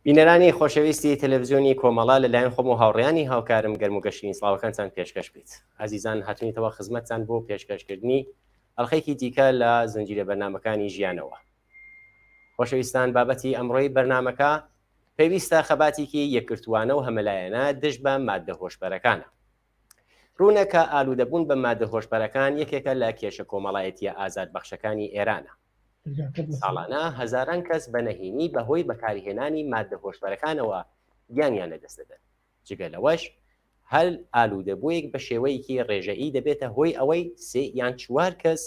بینەرانی خۆشەویستی تەلەڤزیۆنی کۆمەڵە لەلایەن خۆم و هاوڕێیانی هاوکارم گەرم و گەشترین سڵاوەکانتان پێشکەش بێت. ئازیزان هاتوونیتەوە خزمەتتان بۆ پێشکەشکردنی ئەڵقەیەکی دیکە لە زنجیرە بەرنامەکانی ژیانەوە. خۆشەویستان بابەتی ئەمڕۆی بەرنامەکە پێویستە خەباتێکی یەکگرتووانە و هەمەلایەنە دژ بە ماددە هۆشبەرەکانە. ڕوونە کە ئالوودەبوون بە ماددە هۆشبەرەکان یەکێکە لە کێشە کۆمەڵایەتییە ئازاربەخشەکانی ئێرانە. ساڵانە هەزاران کەس بە نەهینی بەهۆی بەکارهێنانی ماددە هۆشبەرەکانەوە گیانیان لەدەست دەدەن. جگە لەوەش هەر ئالوودەبوویەک بە شێوەیەکی ڕێژەیی دەبێتە هۆی ئەوەی سێ یان چوار کەس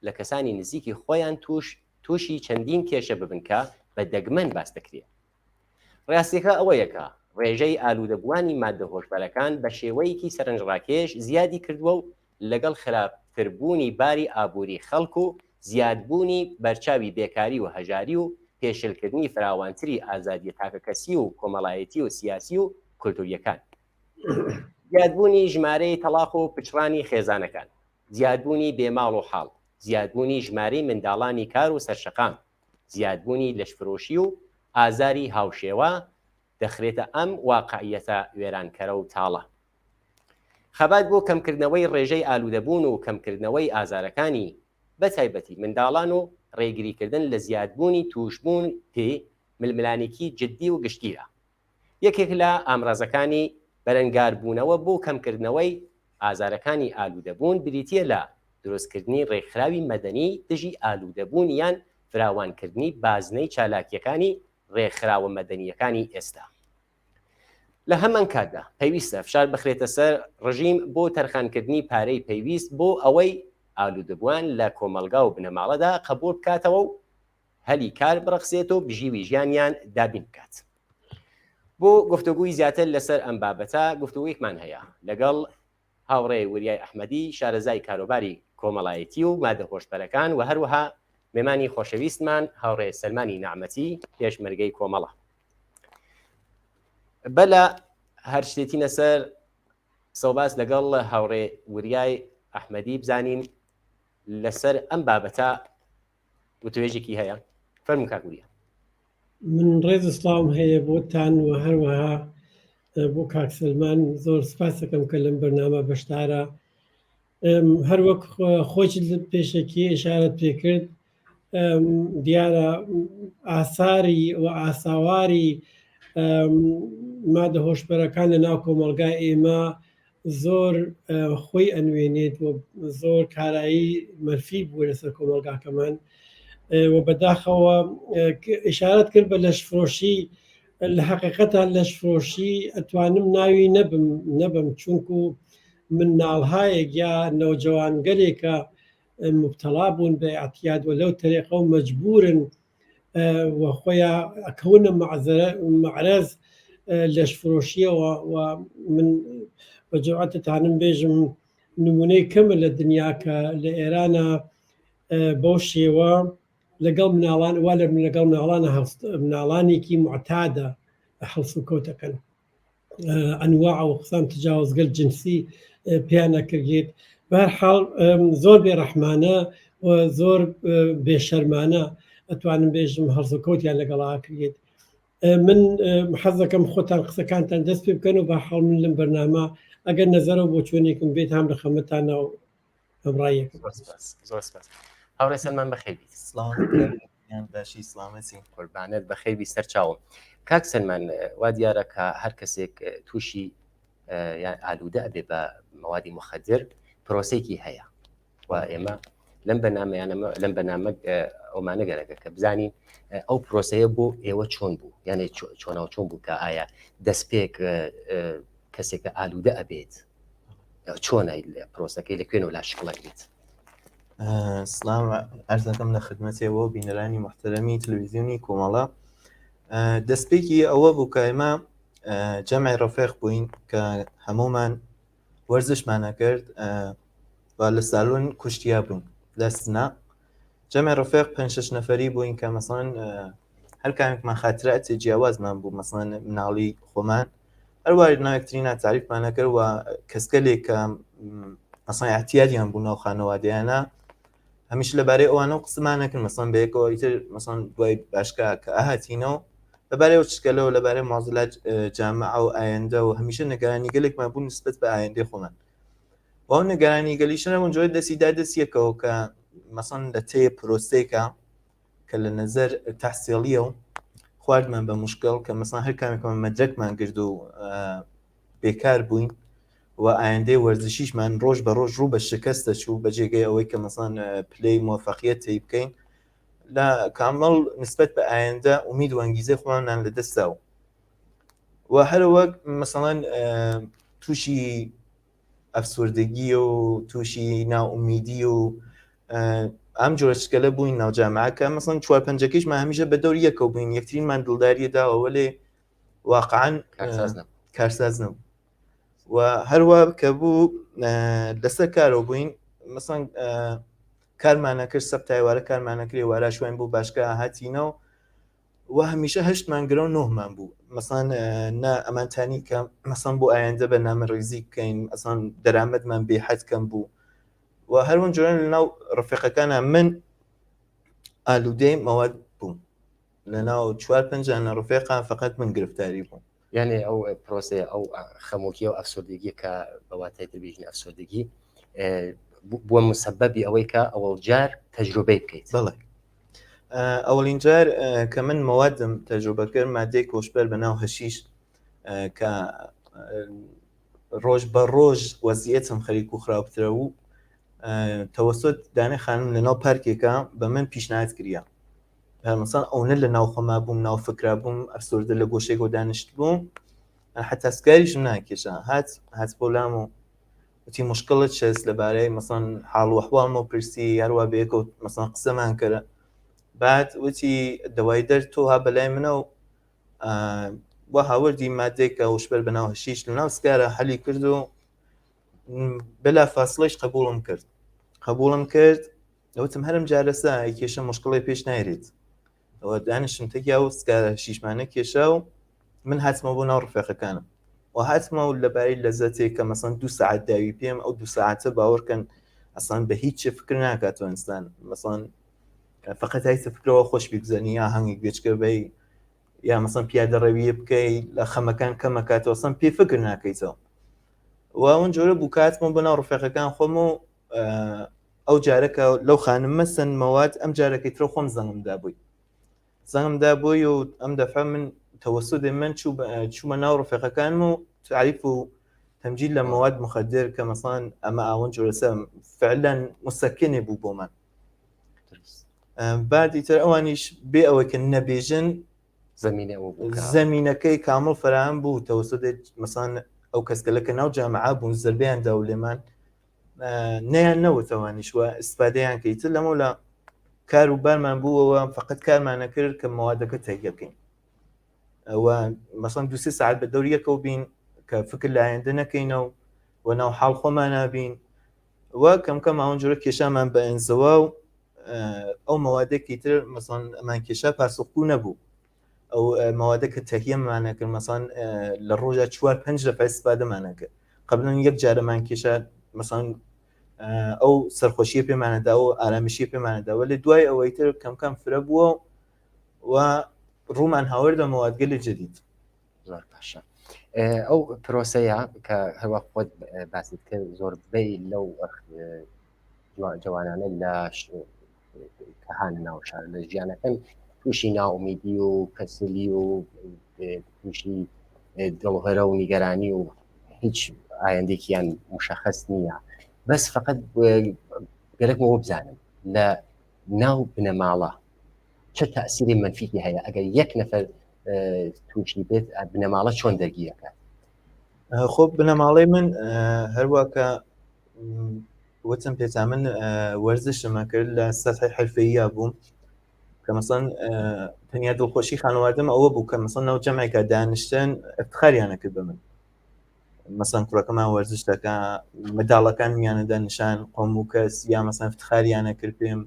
لە کەسانی نزیکی خۆیان تووش تووشی چەندین کێشە ببن کە بە دەگمەن باس دەکرێت. ڕاستیەکە ئەوەیە کە ڕێژەی ئالوودەبووانی ماددە هۆشبەرەکان بە شێوەیەکی سەرنجڕاکێش زیادی کردووە و لەگەڵ خراپتربوونی باری ئابووری خەڵک و زیادبوونی بەرچاوی بێکاری و هەژاری و پێشلکردنی فراوانتری ئازادیە تاکەکەسی و کۆمەڵایەتی و سیاسی و کولتوریەکان. زیادبوونی ژمارەی تەڵاق و پچڕانی خێزانەکان، زیادبوونی بێ ماڵ و حاڵ، زیادبوونی ژمارەی منداڵانی کار و سەرشەقام، زیادبوونی لەشفرۆشی و ئازاری هاوشێوە دەخرێتە ئەم واقعیەتە وێرانکەرە و تاڵە. خەبات بۆ کەمکردنەوەی ڕێژەی ئالوودەبوون و کەمکردنەوەی ئازارەکانی، بەتایبەتی منداڵان و ڕێگریکردن لە زیادبوونی تووشبوون پێی، ململانێکی جددی و گشتگیرە. یەکێک لە ئامرازەکانی بەرەنگاربوونەوە بۆ کەمکردنەوەی ئازارەکانی ئالوودەبوون بریتییە لە دروستکردنی ڕێکخراوی مەدەنی دژی ئالوودەبوون یان فراوانکردنی بازنەی چالاکییەکانی ڕێکخراوە مەدەنییەکانی ئێستا. لە هەمان کاتدا پێویستە فشار بخرێتە سەر ڕژیم بۆ تەرخانکردنی پارەی پێویست بۆ ئەوەی ئالوودەبووان لە کۆمەڵگا و بنەماڵەدا قبوڵ بکاتەوە و هەلی کار بڕەخسێت و بژیوی ژیانیان دابین بکات. بۆ گفتوگوی زیاتر لەسەر ئەم بابەتە گفتوگویکمان هەیە لەگەڵ هاوڕێ وریای ئەحمەدی شارەزای کاروباری کۆمەڵایەتی و مادە هۆشبەرەکان و هەروەها مێمانی خۆشەویستمان هاوڕێ سەلمانی نەعمەتی پێشمەرگەی کۆمەڵە. بەلە هەر شتێتینە سەر قسەوباس لەگەڵ هاوڕێ وریای ئەحمەدی بزانین لەسەر ئەم بابەتە وتوێژێکی هەیە فەرموو کاک وریا. من ڕێز و سڵاوم هەیە بۆتان و هەروەها بۆ کاک سەلمان زۆر سپاس دەکەم کە لەم بەرنامە بەشدارە هەروەک خۆش پێشەکی ئشارەت پێکرد دیارە ئاساری و ئاساواری مادە هۆشبەرەکان لە ناو کۆمەڵگای ئێمە زۆر خۆی ئەنوێنێت و زۆر کارایی مەنفی بووە لەسەر کۆمەڵگاکەمان و بەداخەوە ئشارەت کرد بە لەشفرۆشی لە حقیقەتە لەشفرۆشی ئەتوانم ناوی نەبم نەبم چونکو مناڵهایەک یا نەوجەوانگەلێکە مبتەڵا بوون بە اعتیاد و لەو تەریقە و مەجبورن و خۆیان ئەکەونە مەعرەز لەشفرۆشیەوە و من بە جوعەتتانم بێژم نمونەی کەمە لە دنیا کە لە ئێرانە بەو شێوە لەگەڵ مناڵان وا لە لەگەڵ مناڵانە مناڵانێکی معتادە هەڵسوکەوتەکەن ئەنواع و قسان تجاوزگەل جنسی پێیان نەکردێت بەهەرحاڵ زۆر بێڕەحمانە و زۆر بێشەرمانە ئەتوانم بێژم هەڵسوکەوتیان لەگەڵا کرێت من حەز دەکەم خۆتان قسەکانتان دەست پێ بکەن و بە حاڵ من لەم بەرنامە ئەگەر نەزەرە و بۆچوونێکم بێت هەم لە خەمەتانە و هەمڕایەکم زۆر سپاس زۆر سپاس هاوڕێ سەلمان بەخێربیت سڵاو یان باشی سڵامەتی قوربانت بەخێربی سەرچاوم کاک سەلمان وا دیارە کە هەر کەسێک تووشی یان ئالوودە ئەبێ بە مەوادی مخدر پرۆسێکی هەیە و ئێمە لەم بەنامەیانە لەم بەنامە ئەومانە گەرەکە کە بزانین ئەو پرۆسەیە بۆ ئێوە چۆن بوو یانێ چۆناو چۆن بوو کە ئایا دەستپێک کەسێکە ئالوودە ئەبێت چۆنە پرۆسەکەی لە کوێنەوە لا شکڵەگرێت سڵاو ئەرزەکەم لە خدمەتێەوە بینەرانی محتەرەمی تلویزیۆنی کۆمەڵە دەستپێکی ئەوە بوو کە ئێمە جەمعی ڕەفێق بووین کە هەمومان وەرزشمانە کرد و لە سالۆن کوشتیا بووین لە سنا جەمعی ڕەفێق پێ شش نەفەری بووین کە مەسەن هەر کامێکمان خاتراتی جیاوازمان بوو مەسەن مناڵی خۆمان هەروای ناوێکترینا تاریفمان نەکرد و کەسگەلێک کە مەسەن احتیاجیان بوو ناو خانەوادەیانە هەمیش لەبارەی ئەوانە و قسەمان نەکرد مەسەن بەیەکەوە ئیتر مەسەن دوای باشکە کە ئاهاتینەوە. لەبارەی ئەو چکەلەوە لەبارەی معضلات جامعە و ئایندە و هەمیشە نگەرانی گەلێکمان بوو نسبەت بە ئایندەی خۆمان و ئەو نگەرانی گەلیشە نەبوون جۆرە دەستی دا دەستیەکەوە کە مەسەن لە تێ پرۆسەیەکە کە لە نەزەر تەحسیڵیە و خواردمان بە مشکل کە مەسان هەر کامێکمان مەدرەکمان کرد و بێکار بووین و ئایندەی وەرزشیشمان ڕۆژ بە ڕۆژ ڕوو بە شکست دەچوو بە جێگەی ئەوەی کە مەسان پلەی موفقیت تی بکەین لە کامڵ نسبەت بە ئایندە ئومید و ئەنگیزەی خۆمانمان لە دەستدا و و هەروەک مەسەڵەن تووشی ئەفسوردگی و تووشی ناومیدی و ئەم جۆرە شکەلە بووین ناو جامعەکە مەسەن چوار پەنجەکەیشمان هەمیشە بە دەور یەکەوە بووین یەکترینمان دڵداریە داوە وەلێ واقعا کارساز نەبوو و هەروە کە بوو لەسەر کارەوە بووین مەسەن کارمانە کرد سەب تایوارە کارمانە کرێ وارا شوێن بوو باشکە هاتینەوە و هەمیشە هەشتمان گرە و نۆهمان بوو مەسان نا ئەمانتانی کە مەسان بۆ ئایندە بە نامە ڕیزی بکەین ئەسان دەرامەتمان بێحەد کەم بوو و هەروەن جۆرە لەناو ڕفێقەکانە من ئالوودەی مەواد بووم لەناو چوار پەنجانە ڕفێقان فقط من گرفتاری بووم یانێ ئەو پرۆسەیە ئەو خەمۆکی و ئەفسۆردگی کە بە واتای تر بیژن ئەفسۆردگی بووە مسببی ئەوەی کە ئەوەڵ جار تەجروبەی بکەیت بەڵێ ئەوەڵین جار کە من مەوادم تەجروبە کرد مادەی کۆشبەر بە ناو هەشیش کە ڕۆژ بە ڕۆژ وەزیەتم خەریک و خراپترە و تەوەسۆت دانێ خانم لە ناو پارکێکە بە من پیشنهاد کریا مەسەن ئەونە لە ناو خۆما بووم ناو فکرا بووم ئەفسوردە لە گۆشێکەوە دانیشت بووم حتا سکاریشم ناکێشا هات هات بۆ لام و وتی مشکلت چەس لەبارەی مەسەن حاڵ و ئەحواڵمەوە پرسی هەروە بەیەکەوە مەسەن قسەمان کرد بعد وتی دەوای دەر تۆ ها بەلای منە و بۆ هاوردی مادەی کە هۆشبەر بەناو هەشیش لە ناو سکارە حەلی کرد و بلا فاصلەش قبوڵم کرد قبوڵم کرد وتم هەرم جارەسە کێشە مشکڵی پێش نایرێت ئەوە دانیشتم تەکیا و سکارە شیشمانە کێشا و من هاتمەوە بۆ ناو ڕفێقەکانم و هاتمەوە لەبارەی لەزەتێک کە مەسەن دوو ساعت داوی پێم ئەو دوو ساعتە باوەڕکەن ئەسان بە هیچ چێ فکر ناکاتەوە ئینسان مەسەن فقط هایتە فکرەوە خۆش بیگزەنی یا هەنگێک بێچکە بی یا مەسەن پیادە ڕەویە بکەی لە خەمەکان کەمەکاتەوە سەن پێ فکر ناکەیتەوە و ئەون جۆرە بوو کاتمە بۆ ناو ڕفێقەکان خۆم و ئەو جارەکە لەو خانمە سندمەوات ئەم جارەکەی ترە خۆم زەنگم دابووی زەنگم دابووی و ئەم دەفع من تەوەسودێ من چوومە ناو ڕفێقەکانم و تعریف و تەمجید لە مواد مخدر کە مەسان ئەمە ئاون جۆرەسە فعلا مسەکنێ بوو بۆ من بعد ئیتر ئەوانیش بێ ئەوەی کە نەبێژن زەمینەکەی کامڵ فراهەم بوو تەوەسودێ مەسان ئەو کەسگەلە کە ناو جامعە بوون زربیان دا و لێمان نەیان نەوتەوانیش وە ئیسفادەیان کە ئیتر لەمە لە کار و بارمان بووەوە فقط کارمان نەکرد کە مەوادەکە تەهیە بکەین و مەسەن دوسێ ساعت بە دەور یەکەوە بین کە فکر لایەندە نەکەینەوە و ناو حاڵ خۆمانە بین و کەم کەم ئەون جۆرە کێشامان بە ئەنزەوە و ئەو مەوادێکی تر مەسەن ئەمان کێشا پاسخگو نەبوو ئەو مەوادە کە تەهیەمانە کرد مەسان لە ڕۆژە چوار پنج دەفعە استفادەمانە کرد قبلن یەک جارەمان کێشا مەسان ئەو سەرخۆشیە پێمانەدا و ئارامیشی پێمانەدا وەلێ دوای ئەوەی تر کەم کەم فرە بووە و ڕوومان هاوردە مەوادگەلی جدید زۆر باشە ئەو پرۆسەیە کە هەروە خۆت باست کرد زۆربەی لەو جوانانە لە کە هانە ناو شار لە ژیانەکەن تووشی ناومیدی و کەسلی و تووشی دڵهرە و نیگەرانی و هیچ ئایندێکیان مشخص نییە بەس فقط گەرەکمەوە بزانم لە ناو بنەماڵە چه تەسیری منفیکی هەیە ئەگەر یەک نەفەر تووشی بێت بنەماڵە چۆن دەرگیرەکات خۆ بنەماڵەی من هەروە کە وتم پێتا من وەرزشمە کرد لە سەحی حرفەیە بووم کە مەسەن تەنیا دڵخۆشی خانەوادەم ئەوە بوو کە مەسەن ناو جەمێکە دانیشتن افتخاریانە کرد بە من مەسەن کوڕەکەمان وەرزش دەکا مداڵەکان میانەدا نیشان قۆم و کەس یا مەسەن افتخاریانە کرد پێم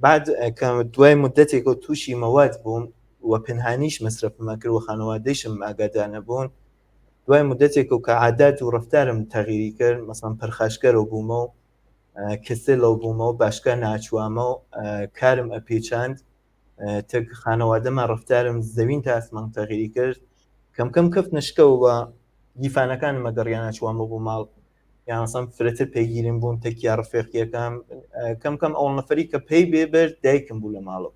بعد کە دوای مدەتێکەوە تووشی مەواد بووم و پنهانیش مەسرفمە کرد و خانەوادەیشم ئاگادار نەبوون دوای مدەتێک و کە عادات و ڕفتارم تەغیری کرد مەسەن پەرخاشکەرەوە بوومە و کەسێ لەو بوومەوە باشکە ناچوامە و کارم ئەپیچاند. تەک خانەوادەمان ڕفتارم زەوین تا ئاسمان تەغیری کرد کەم کەم کەفت نشکەوە بە گیفانەکانم مەگەڕیانە چوامە بۆ ماڵ یانسان فرەتر پێگیرم بوون تەکیا ڕفێقیەکان کەم کەم ئەوڵ نەفەری کە پێی بێ بەر دایکم بوو لە ماڵەوە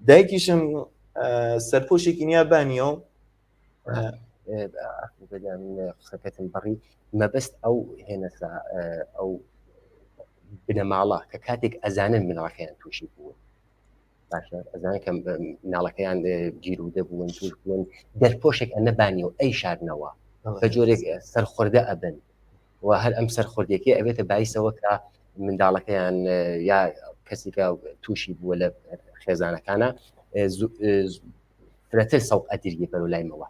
دایکیشم سەرپۆشێکی نیا بانیەوە قسەکەتم بڕی مەبەست ئەو هێنەسا ئەو بنەماڵە کە کاتێک ئەزانن مناڵەکەیان تووشی بوون باشە ئەزانن کە مناڵەکەیان گیرودە بوون توش بوون دەرپۆشێک ئەنە بانی و ئەی شارنەوە بە جۆرێک سەرخوردە ئەبن و هەر ئەم سەرخوردێکی ئەبێتە بایسەوە کە منداڵەکەیان یا کەسێکە تووشی بووە لە خێزانەکانە فرەتر سەوق ئەدرگێ بەرەو لای مەوە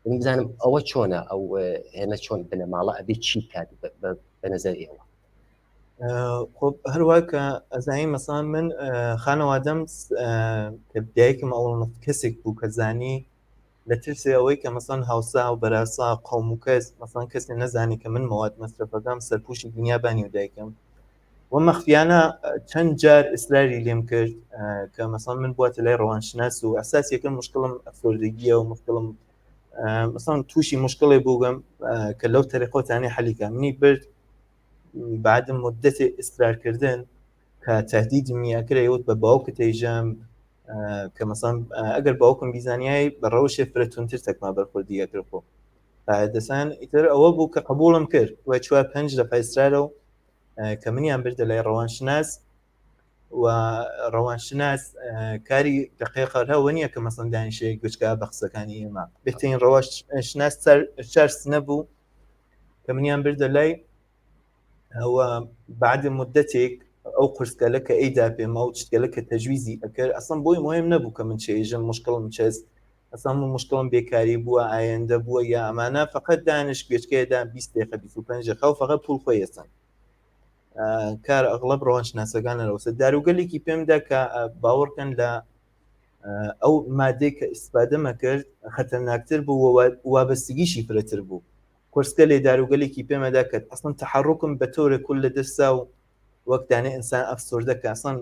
من بزانم ئەوە چۆنە ئەو هێنە چۆن بنەماڵە ئەبێ چی کات بە نظر ئێوە خۆ هەروە کە ئەزانی مەسان من خانەوادەم کە دایکم ئەوڵ کەسێک بوو کە زانی لە ترسێ ئەوەی کە مەسەن هاوسا و بەراسا قەوم و کەس مەسەن کەسێ نەزانی کە من مەواد مەسرەفەکەم سەرپوشی دنیا بانی و دایکم و مەخفیانە چەند جار ئیسراری لێم کرد کە مەسەن من بووەتە لای ڕەوانشناس و ئەساس یەکەم مشکلم ئەفسۆردگیە و مشکلم مەسەن تووشی مشکڵێ بووگەم کە لەو تەریقۆتانی حەلیکە منی برد بعد مدەتێ ئیسرارکردن کە تهدیدم یاکرێ وت بە باوکت ئەیژەم کە مەسان ئەگەر باوکم بیزانیای بە ڕەوشێ فرە تونتر تەکما بەرخوردی ئەکرد خۆ دەسان ئیتر ئەوە بوو کە قبوڵم کرد دوای چوار پێنج دەفعە ئیسرارە و کە منیان بردە لای ڕەوانشناس و ڕەوانشناس کاری دقیقە هەوە نییە کە مەسەن دانیشەیە گوچکە بە قسەکانی ئێمە بهترین ڕەوانشناس چار سنە بوو کە منیان بردە لای ئەوە بعد مدەتێک ئەو قورسکەلە کە ئەیدا پێمە و چتکەلە کە تەجویزی ئەکرد ئەسڵەن بۆی مهم نەبوو کە من چێژم مشکڵم چەست ئەسڵەن من مشکڵم بێکاری بووە ئایندە بووە یا ئەمانە فقط دانش گوێچکەیەدا 20 دقیقە 25 دقیقە و فقط پول خۆی ئێسان کار ئەغڵب ڕەوانشناسەکان لەوسە داروگەلێکی پێمدا کە باوەڕکەن لە ئەو مادەی کە ئیسفادەمە کرد خەتەرناکتر بوو و وابەستگیشی فرەتر بوو قورسگەلێ داروگەلێکی پێمەدا کە ئەسڵەن تەحەڕوکم بە تۆرە کول لە دەستا و وەک دانێ ئینسان ئەفسوردە کە ئەسڵەن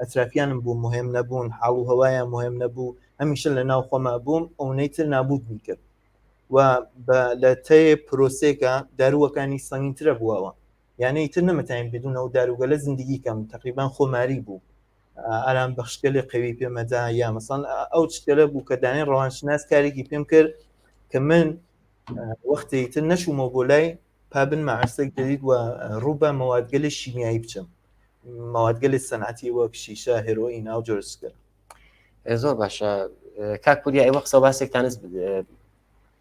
ئەترافیانم بوو مهم نەبوون حاڵ و هەوایان مهم نەبوو هەمیشە لە ناو خۆما بووم ئەونەی تر نابوودمی کرد و لە تەیێ پرۆسێکە دارووەکانی سەنگینترە بووەوە یانەی تر نەمەتاین بدون ئەو داروگەلە زندگی کەم تقریبان خۆماری بوو ئارام بەخشگەلێ قەوی پێمەدا یا مەسەن ئەو چتگەلە بوو کە دانێ ڕەوانشناس کارێکی پێم کرد کە من وەختی تر نەچوومەوە بۆ لای پابن مەعرسێک جدید و ڕوو بە مەوادگەلی شیمیایی بچم مەوادگەلی سەنعەتی وەک شیشە هێرۆئین ئەو جۆرە چتگەلە زۆر باشە کاک پوریا ئێوە قسە باسێکتانس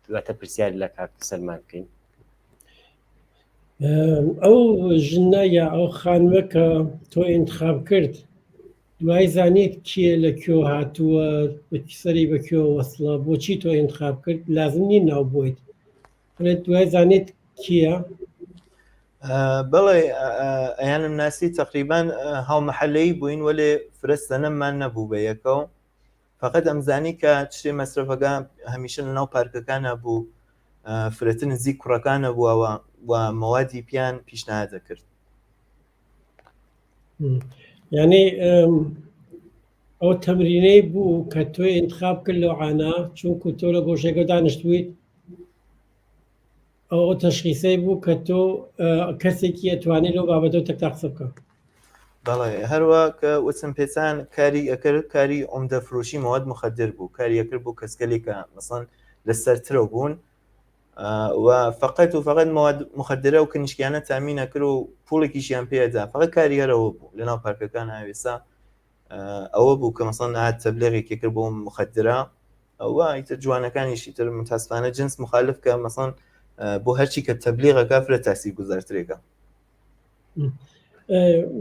دواتە پرسیار لە کاک سەلمان بکەین ئەو ژنە یا ئەو خانمە کە تۆ ئینتخاب کرد دوای زانیت کێ لە کوێ هاتووە سەری بە کوێ وەسڵە بۆچی تۆ ئینتخاب کرد لازم نییە ناو بۆیت دوای زانیت کیە بەڵێ ئەیانم ناسی تقریبان هاومەحلەی بووین وەلێ فرە سەنەممان نەبوو بە یەکەوە فقط ئەمزانی کە چێ مەسرەفەکە هەمیشە لە ناو پارکەکانە بوو فرەتر نزیک کوڕەکانە بووەوە و مەوادی پیان پیشنهاد دەکرد یعنی ئەو تەمرینەی بوو کە تۆی انتخاب کرد لەو عانا چونکو تۆ لە گۆشەکە دانیشتویت ئەو تەشخیسەی بوو کە تۆ کەسێکی ئەتوانێت لەو بابەتەوە تەکتا قسە بکە بەڵێ هەروە کە وتم پێچان کاری ئەکرد کاری عمدە فرۆشی مواد مخدر بوو کاری ئەکرد بۆ کەسگەلێکە مەسەن لەسەرترەوە بوون و فقط و فقط مواد مخدرە و کنیشکیانە تامینە کرد و پوڵێکیشیان پێدا فقط کاری هەرەوە بوو لەناو پارکەکان ئاوێسا ئەوە بوو کە مەسەن هات تەبلیغێکی کرد بۆ مخدرە ئەوە ئیتر جوانەکانیشی تر متاسفانە جنس مخالف کە مەسەن بۆ هەرچی کە تەبلیغەکە فرە تاسی گوزارترێکە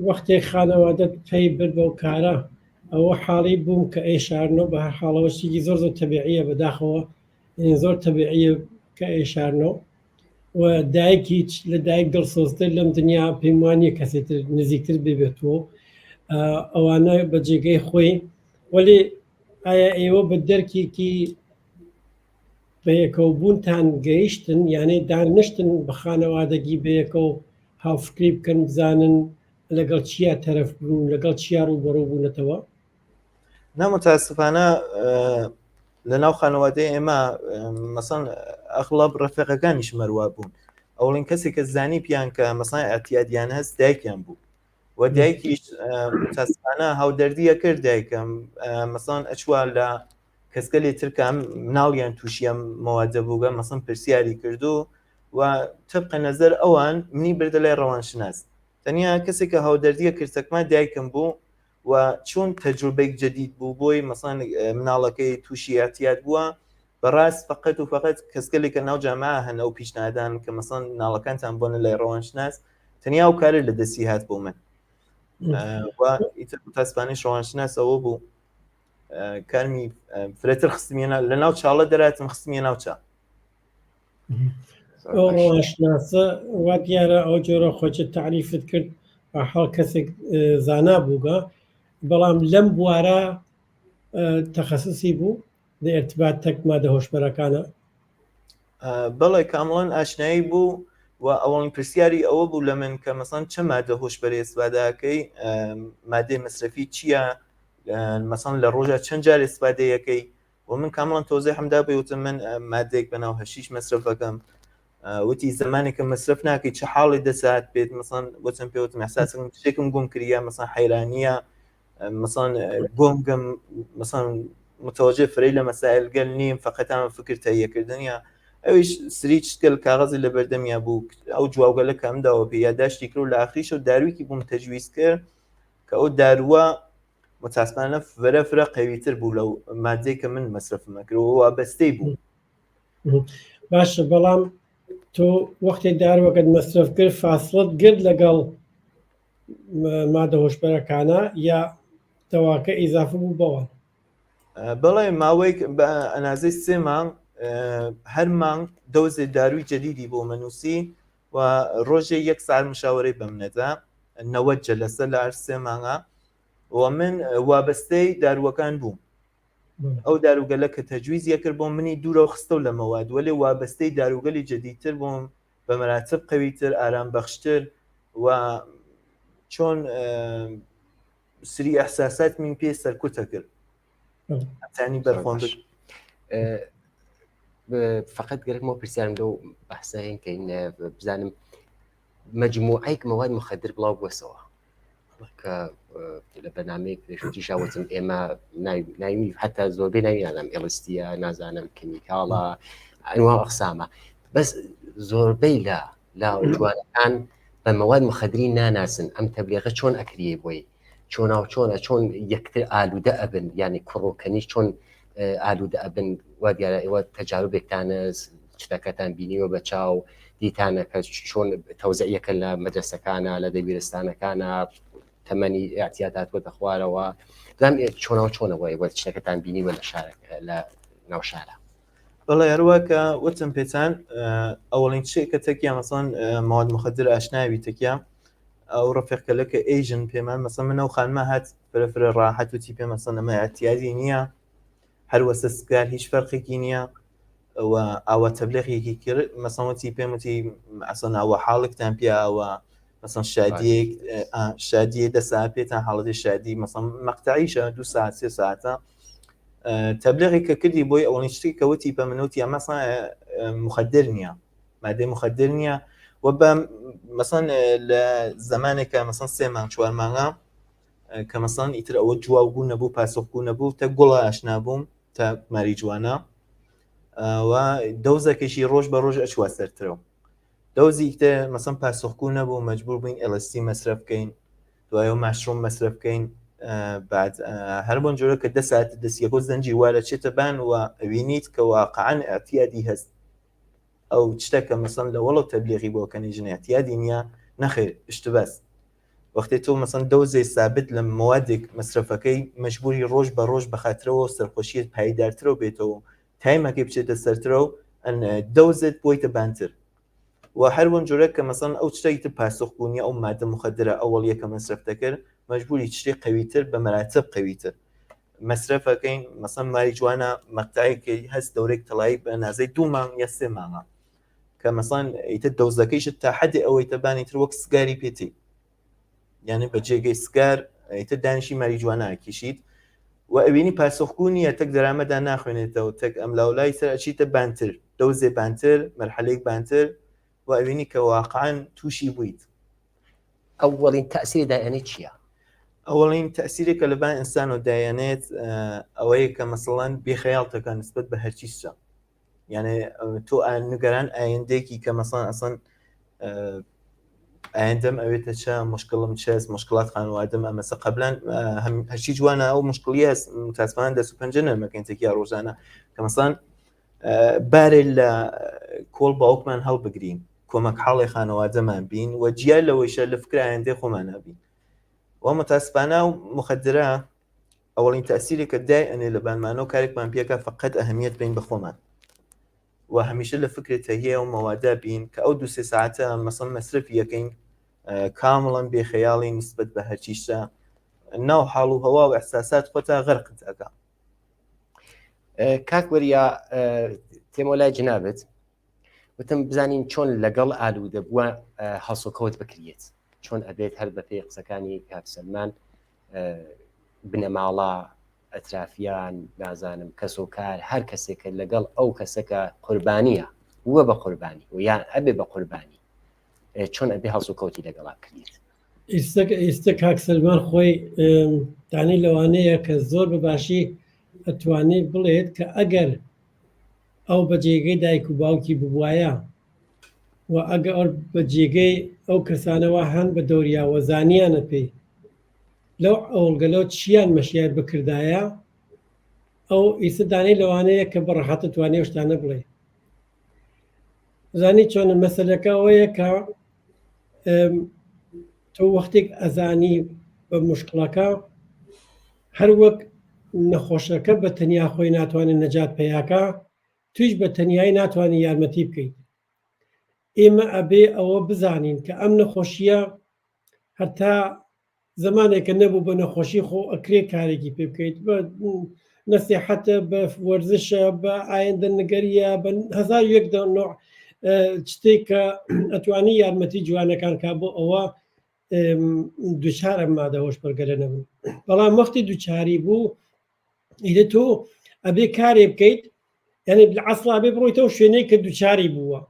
وەختێک خانەوادەت پێی برد بەو کارە ئەوە حاڵی بووم کە ئەی شارنەوە بە هەر حاڵەوە شتێکی زۆر زۆر تەبیعیە بەداخەوە زۆر تەبیعیە کە ئەی شارنەوە و دایک هیچ لە دایک دڵسۆزتر لەم دنیا پێم وانە کەسێتر نزیکتر ببێتەوە ئەوانە بە جێگەی خۆی وەلی ئایا ئێوە بە دەرکێکی بەیەکەوبوونتان گەیشتن یانەی دانیشتن بە خانەوادەگی بەیەکەوە هاوفکری بکەن بزانن. لەگەڵ چیا تەرەف بوون لەگەڵ چیا ڕووبەڕوو بوونەتەوە؟ نا متاسفانە لە ناو خانەوادەی ئێمە مەسەن ئەغڵب ڕەفیقەکانیش مەروا بوون ئەوڵین کەسێک کە زانی پیان کە مەسان اعتیادیان هەست دایکیان بوو و دایکیش متاسفانە هاودەردیە کرد دایکم مەسان ئەچوە لە کەسگەلێ تر کە ئەم مناڵیان تووشی ئەم مەوادە بووگە مەسەن پرسیاری کردو و تبقە نەزەر ئەوان منی بردە لای ڕەوانشناس تەنیا کەسێک کە هاودەردیە کرد تەکما دایکم بوو و چون تەجروبەیەک جدید بوو بۆی مەسەن مناڵەکەی تووشی اعتیاد بووە بەڕاست فقط و فقط کەسگەلێک کە ناو جامعە هەن ئەو پیشنهادان کە مەسەن مناڵەکانتان بۆنە لای ڕەوانشناس تەنیا ئەو کارە لە دەستی هات بۆ من و ئیتر متاسفانەی ڕەوانشناس ئەوە بوو کارمی فرەتر خستمیە لە ناو چاڵە دەراتم خستمیە ناو چا ئەو ڕەوانشناسە وا دیارە ئەو جۆرە خۆچە تعریفت کرد بە حاڵ کەسێک زانا بووگە بەڵام لەم بوارە تەخەسوسی بوو لە ارتباط تەک مادە هۆشبەرەکانە بەڵێ کامڵەن ئاشنایی بوو و ئەوەڵین پرسیاری ئەوە بوو لە من کە مەسەن چە مادە هۆشبەری ئێستفادەکەی مادەی مەسرەفی چییە مەسەن لە ڕۆژە چەند جار ئێستفادەیەکەی و من کامڵەن تۆزیحم دا بێ وتم من مادەیەک بە ناو هەشیش مەسرەفەکەم وتی زمانێکە مەسرەف ناکەی چه حاڵی دەسات پێت مەسەن وتم پێ وتم احساسم شتێکم گوم کردە مەسەن حەیرانیە مەسەن گۆنگم مەسەن متوجه فرەی لە مەسائل گەل نیم فقط ئەمە فکر تەیەکردنیە ئەویش سری چتکەل کاغەزی لە بەردەمیا بوو ئەو جوابگەلە کە ئەم داوە پێ یاداشتی کرد و لە ئاخریشەوە دارویکی بووم تەجویز کرد کە ئەو دارووە متاسفانە فرە فرە قەویتر بوو لەو مادەی کە من مەسرفم کرد و وابەستەی بوو باشە بەڵام تۆ وەختێ داروەکەت مەسرف کرد فاسڵت گرت لەگەڵ مادە هۆشبەرەکانە یا دەواکە ئیزافە بوو بەوان؟ بەڵێ ماوەیەک بە ئەنازەی سێ مانگ هەر مانگ دەوزێ داروی جەدیدی بۆ مەنووسی و ڕۆژێ یەک ساعت مشاوەرەی بەم نەدا 90 جەلەسە لە هەر سێ مانگە و من وابەستەی داروەکان بووم ئەو داروگەلە کە تەجویز یەکرد بۆ منی دوورەوە خستەو لە مەواد وەلێ وابەستەی داروگەلی جەدیدتر بووم بە مەراتب قەویتر ئارام بەخشتر و چۆن سری ئەحساسات من پێ سەرکوتە کرد تانی بەرخۆم فقط گەرەکمەوە پرسیارم لەو بەحسەین کەین بزانم مجموعەیەک مواد مخدر بڵاو بووەسەوە کە لە بەرنمەیەک پێشوتیشا وتم ئێمە ناوی حتا زۆربەی ناوی نازانم ئێڵستیە نازانم کەمیکاڵە ئەنوا ئەقسامە بەس زۆربەی لە لا جوانەکان بە مەواد مخدری ناناسن ئەم تەبلیغە چۆن ئەکریێ بۆی چۆناو چۆنە چۆن یەکتر ئالوودە ئەبن یعنی کوڕ و کەنیش چۆن ئالوودە ئەبن وا دیارە ئێوە تەجاروبێکتانە شتەکەتان بینیوە بە چاو دیتانە کە چۆن تەوزعیەکە لە مەدرسەکانە لە دەبیرستانەکانە تەمەنی اعتیاد هاتووەتە خوارەوە دام چۆناو چۆنەوە ئێوە شتەکەتان بینیوە لە شارەکە لە ناو شارە بەڵێ هەروە کە وتم پێتان ئەوەڵین شتێک کە تەکیا مەسەن مواد مخدر ئاشناوی تەکیا ئەو ڕەفیقکەلە کە ئەیژن پێمان مەسەن من ئەو خانمە هات فرە فرە ڕاحەت وتی پێ مەسەن ئەمە اعتیادی نییە هەروەسە سگار هیچ فەرقێکی نییە و ئاوا تەبلیغێکی کرد مەسەن وتی پێم وتی ئەسەن ئەوە حاڵێکتان پێ ئەوە مەسەن شادیەک شادیە دە ساعت پێتان حاڵەتی شادی مەسەن مەقتەعیشە دو ساعت سێ ساعتە تەبلیغی کە کردی بۆی ئەوەنی شتی کە وتی بە من وتی ئەمە مخدر نییە مادەی مخدر نییە و بە مەسەن لە زمانێکە مەسەن سێ مانگ چوار مانگە کە مەسەن ئیتر ئەوە جواب گوو نەبوو پاسخگوو نەبوو تە گوڵە ئاشنا بووم تا ماریجوانا و دەوزەکەشی ڕۆژ بە ڕۆژ ئەچوە سەرترەوە دەوزی ئیتر مەسەن پاسخگوو نەبوو مەجبور بووین LSD مەسرەف بکەین دوایەوە mushroom مەسرەف بکەین بعد هەر بۆن جۆرە کە دە ساعت دەستیەکۆ زەنجیر وا دەچێتە بان و ئەوینیت کە واقعا اعتیادی هەست ئەو شتە کە مەسەن لە وەڵە تەبلیغی بۆ کەنی ژن اعتیادی نییە نەخێر اشتباس وەختێ تۆ مەسەن دەوزێ سابت لە موادێک مەسرەفەکەی مەجبوری ڕۆژ بە ڕۆژ بەخاترەوە سەرخۆشیت پایدارترەوە بێتەوە تایمەکەی بچێتە سەرترەوە دەوزێت بۆیتە بانتر و هەر وەن جۆرە کە مەسەن ئەو شتێکی تر پاسخ بوونیە ئەو مادە مخدرە ئەوەڵیە کە مەسرەف دەکرد مەجبوری شتێک قەویتر بە مەراتب قەویتر مەسرەفەکەین مەسەن ماریجوانا مەقتەعێکی هەست دەورێک تەڵایی بە نازەی دوو مانگ یا سێ مانگە کە مەسەن ئیتر دەوزەکەیشت تا حەدی ئەوەی تەبانی تر وەک سگاری پێتی. یعنی بە جێگەی سگار ئیتر دانیشی ماریجوانا ئەکیشیت و ئەوینی پاسخگو نییە تەک دەرامەدا ناخوێنێتەوە تەک ئەم لاولای سەر ئەچیتە بانتر دەوزێ بانتر مەرحەلەیەک بانتر و ئەوینی کە واقعا تووشی بوویت. ئەوەڵین تەئسیری دایئەنێت چییە؟ ئەوەڵین تەئسیرێک کە لەبان ئینسانەوە دایئەنێت ئەوەیە کە مەسەڵەن بێخەیاڵتەکە نسبەت بە هەرچی شتە یعنی تۆ نگەران ئایندێکی کە مەسەڵەن ئەسڵەن ئایندەم ئەوێتە چە مشکلم چەس مشکلات خانوادەم ئەمەسە قبلان هەرچی جوانە ئەو مشکلیە متاسفانە دەست و پەنجە نەرمەکەین تێکیا ڕۆژانە کە مەسەڵەن بارێ لە کۆڵ باوکمان هەڵبگرین کۆمەک حاڵێ خانەوادەمان بین و جیا لەوەیشە لە فکر ئایندەی خۆمان نابین و متاسفانە و مخدرە ئەوەڵین تەسیرێک کە دای ئەنێ لە بانمانەوە کارێکمان پێکە فقط ئەهمیەت بین بە خۆمان و هەمیشە لە فکرێ تەهیە و مەوادە بین کە ئەو دو سێ ساعتە مەسەن مەسرفی یەکەین کامڵەن بێخەیاڵی نسبەت بە هەرچیشە ناو حاڵ و هەوا و ئەحساسات خۆتا غەرقت ئەکا. کاک وەریا تێمەوە لای جنابت وتم بزانین چۆن لەگەڵ ئالوودە بووە هەڵسوکەوت بکرێت چۆن ئەبێت هەر بەپێی قسەکانی کاک سەلمان بنەماڵە ئەترافیان نازانم کەس و کار هەر کەسێکە لەگەڵ ئەو کەسەکە قوربانیە وە بە قوربانی و یان ئەبێ بە قوربانی چۆن ئەبێ هەڵسوکەوتی لەگەڵا بکرێت ئێستا کاک سەلمان خۆی دانی لەوانەیە کە زۆر بە باشی ئەتوانێت بڵێت کە ئەگەر ئەو بە جێگەی دایک و باوکی ببوایە و ئەگەر بە جێگەی ئەو کەسانەوە هەن بە دەوریاوە زانیانە پێی لەو ئەوڵگەلەوە چیان مەشیای بکردایە ئەو ئیسە دانەی لەوانەیە کە بە ڕەحەتە توانێ شتانە بڵێ زانی چۆنە مەسلەکە ئەوەیە کە تۆ وەختێک ئەزانی بە مشکڵەکە هەر وەک نەخۆشەکە بە تەنیا خۆی ناتوانێت نەجات پیاکە تویش بە تەنیایی ناتوانانی یارمەتی بکەیت ئێمە ئەبێ ئەوە بزانین کە ئەم نەخۆشیە هەتا زمانێکە نەبوو بە نەخۆشی خۆ ئەکرێ کارێکی پێ بکەیت بە نەسیحەتە بە وەرزشە بە ئایندە نگەریە بە 1001 نوع شتێک کە ئەتوانی یارمەتی جوانەکان کا بۆ ئەوە دوچار ئەم مادە هۆشبەرگەلە نەبن بەڵام وەختی دوچاری بوو ئیدە تۆ ئەبێ کارێ بکەیت یعنی عسڵا بێ بڕۆیتەوە شوێنێک کە دوچاری بووە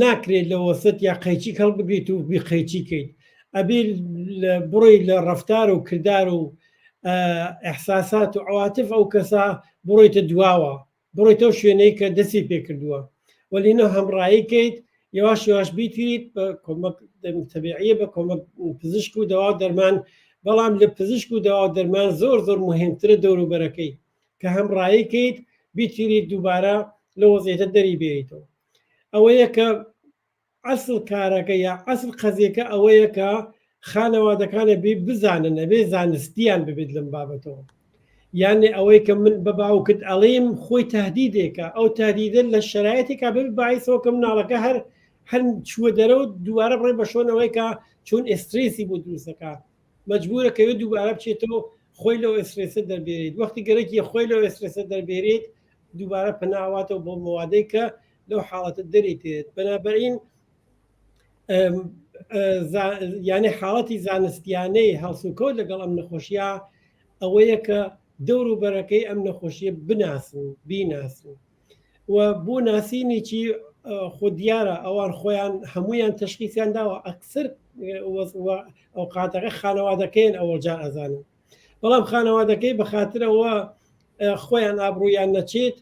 ناکرێت لە وەسەت یا قەیچیک هەڵبگریت و بیقەیچی کەیت ئەبێ بڕۆی لە ڕەفتار و کردار و ئیحساسات و عواتف ئەو کەسە بڕۆیتە دواوە بڕۆیتەوە شوێنەی کە دەستی پێکردووە وەلی نە هەمڕایی کەیت یواش یواش بیتیریت بە کۆمەک تەبیعیە بە کۆمەک پزیشک و دەوا و دەرمان بەڵام لە پزیشک و دەوا و دەرمان زۆر زۆر مهمترە دەوروبەرەکەی کە هەمڕایی کەیت بیتیریت دووبارە لە وەزعیەتە دەری بێریتەوە ئەوەیە کە ئەسڵ کارەکە یا ئەسڵ قەزیەکە ئەوەیە کە خانەوادەکانە بێ بزانن ئەبێ زانستیان ببێت لەم بابەتەوە یانێ ئەوەی کە من بە باوکت ئەڵێم خۆی تهدیدێکە ئەو تهدیدە لە شرایەتێکا بێ باعیسەوە کە مناڵەکە هەر هەر چووە دەرەوە دووبارە بڕێ بە شۆنەوەی کە چۆن ئێسترێسی بۆ دروستەکە مەجبورە کەوێ دووبارە بچێتەوە خۆی لەو ئێسترێسە دەربێنێت وەختی گەرەکی خۆی لەو ئێسترێسە دەربێنێت دووبارە پەناواتەوە بۆ مەوادەی کە لەو حاڵەتە دەری تێت بەنابەرین یانە حاڵەتی زانستیانەی هەڵسوکەوت لەگەڵ ئەم نەخۆشیە ئەوەیە کە دەور و بەرەکەی ئەم نەخۆشیە بناسن بیناسن و بۆ ناسینێکی خۆ دیارە ئەوان خۆیان هەمویان تەشخیسیان داوە ئەکسەر ئەو قاتەکە خانەوادەکەیان ئەوە جار ئەزانن بەڵام خانەوادەکەی بەخاترەوە خۆیان ئابڕوویان نەچێت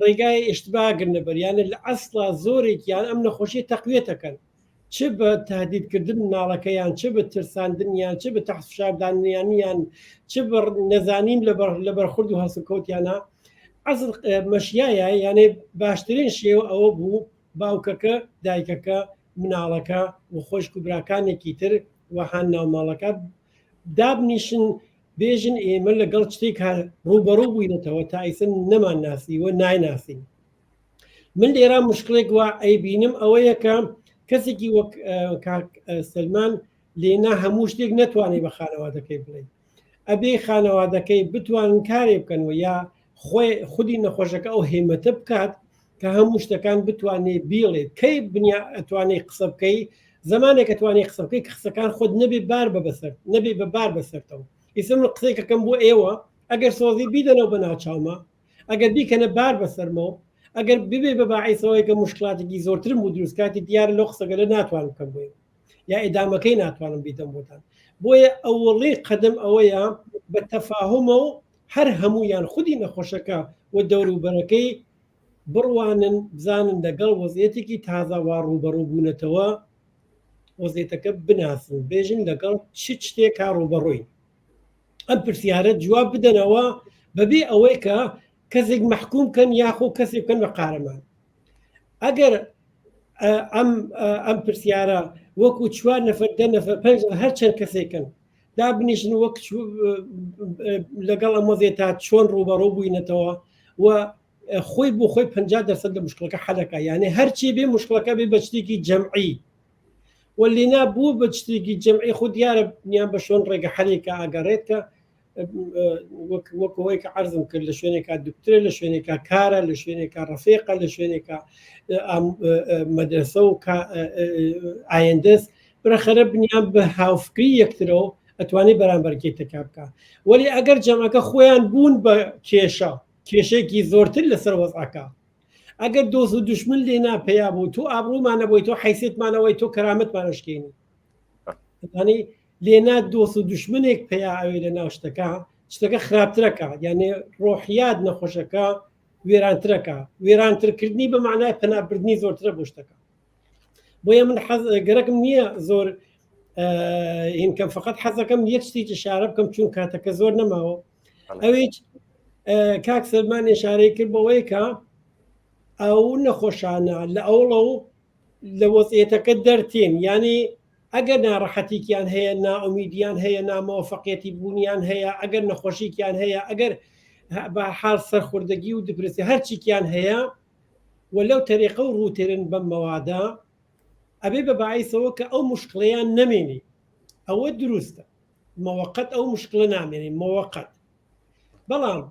ڕێگای ئیشتبا گرنە بەر یانە لە ئەسڵا زۆرێکیان ئەم نەخۆشی تەقویەتەکەن چ بە تهدیدکردن مناڵەکەیان چ بە ترساندنیان چ بە تەحت فشاردانیانیان چ بە نەزانین لە بەرخورد و هەڵسوکەوتیانە ئەسڵ مەشیایە یانێ باشترین شێوە ئەوە بوو باوکەکە دایکەکە مناڵەکە و خۆشک و براکانێکی تر وەهان ناوماڵەکە دابنیشن بێژن ئێمە لەگەڵ شتێک ڕووبەڕوو بووینەتەوە تا ئیسە نەمان ناسیوە نایناسین من لێرە مشکلێک وا ئەیبینم ئەوەیە کە کەسێکی وەک کاک سلمان لێنا هەموو شتێک نەتوانێت بە خانەوادەکەی بڵێ ئەبێ خانەوادەکەی بتوانن کارێ بکەن و یا خۆی خودی نەخۆشەکە ئەو هێمەتە بکات کە هەموو شتەکان بتوانێت بیڵێت کەی بنیا ئەتوانێت قسە بکەی؟ زمانێک ئەتوانی قسە بکەی کە قسەکان خۆت نەبێ بار بە بەسەر نەبێ بە بار بەسەرتەوە ئیسە من قسەیەکەکەم بۆ ئێوە ئەگەر سۆزی بیدەنەوە بە ناوچاومە ئەگەر بیکەنە بار بەسەرمەوە ئەگەر ببێ بە باعیسەوەی کە مشکلاتێکی زۆرترم بۆ دروست کاتی دیارە لەو قسەگەلە ناتوانم بکەم بۆ ئێوە یا ئیدامەکەی ناتوانم بیدەم بۆتان بۆیە ئەوەڵی قەدەم ئەوەیە بە تەفاهمە و هەر هەمویان خودی نەخۆشەکە و دەوروبەرەکەی بڕوانن بزانن لەگەڵ وەزیەتێکی تازە وا ڕووبەڕوو بوونەتەوە وەزیەتەکە بناسن بێژن لەگەڵ چ شتێکا ڕووبەڕووین ئەم پرسیارە جواب بدەنەوە بەبێ ئەوەی کە کەسێک مەحکوم کەن یاخۆ کەسێک بکەن بە قارەمان ئەگەر ئەم ئەم پرسیارە وەکو چوار نەفەر دە نەفەر پێنج هەر چەند کەسێکن دابنیشن وەک لەگەڵ ئەم وەزێتا چۆن ڕوبەڕوو بووینەتەوە و خۆی بۆ خۆی 50 دەرسەد لە مشکلەکە حەلەکە یانێ هەرچی بێ مشکلەکە بێ بە شتێکی جەمعی وەلینا بوو بە شتێکی جەمعی خود دیارە نیان بە شۆن ڕێگە حەلێکە ئاگەڕێت کە وەک وەک ئەوەی کە عەرزم کرد لە شوێنێکا دکترە لە شوێنێکا کارە لە شوێنێکا ڕەفیقە لە شوێنێکا مەدرسە و ئایندەس برەخەرە بنیان بە هاوفکری یەکترەوە ئەتوانێت بەرامبەرگێ تەکا بکە وەلی ئەگەر جەمەکە خۆیان بوون بە کێشە کێشێکی زۆرتر لەسەر وەزعەکە ئەگەر دۆست و دشمن لێ ناپەیا بوو تۆ ئابڕوومانە بۆی تۆ حیسێتمانەوەی تۆ کەرامەتمانە شکێنی ینی لێنا دۆست و دوشمنێک پەیا ئەوێ لە ناو شتەکە شتەکە خراپترەکە یانێ ڕۆحیات نەخۆشەکە وێرانترەکە وێرانترکردنی بە معنای پەنابردنی زۆرترە بۆ شتەکە بۆیە من حەز گەرەکم نییە زۆر هینکەم فقط حەزەکەم یەک شتێکی شارە بکەم چون کاتەکە زۆر نەماوە ئەویچ کاک سەلمان ئشارەی کرد بەوەی کە ئەو نەخۆشانە لە ئەوڵە و لە وەزعیەتەکە دەرتێن یانی ئەگەر ناڕەحەتیکیان هەیە نائومیدیان هەیە نامەوەفەقیەتی بوونیان هەیە ئەگەر نەخۆشیکیان هەیە ئەگەر بە حاڵ سەرخوردەگی و دپرسی هەرچیکیان هەیە و لەو تەریقە و ڕووترن بەم مەوادە ئەبێ بە باعیسەوە کە ئەو مشکڵەیان نەمێنی ئەوە دروستە مەوەقەت ئەو مشکلە نامێنی مەوەقەت بەڵام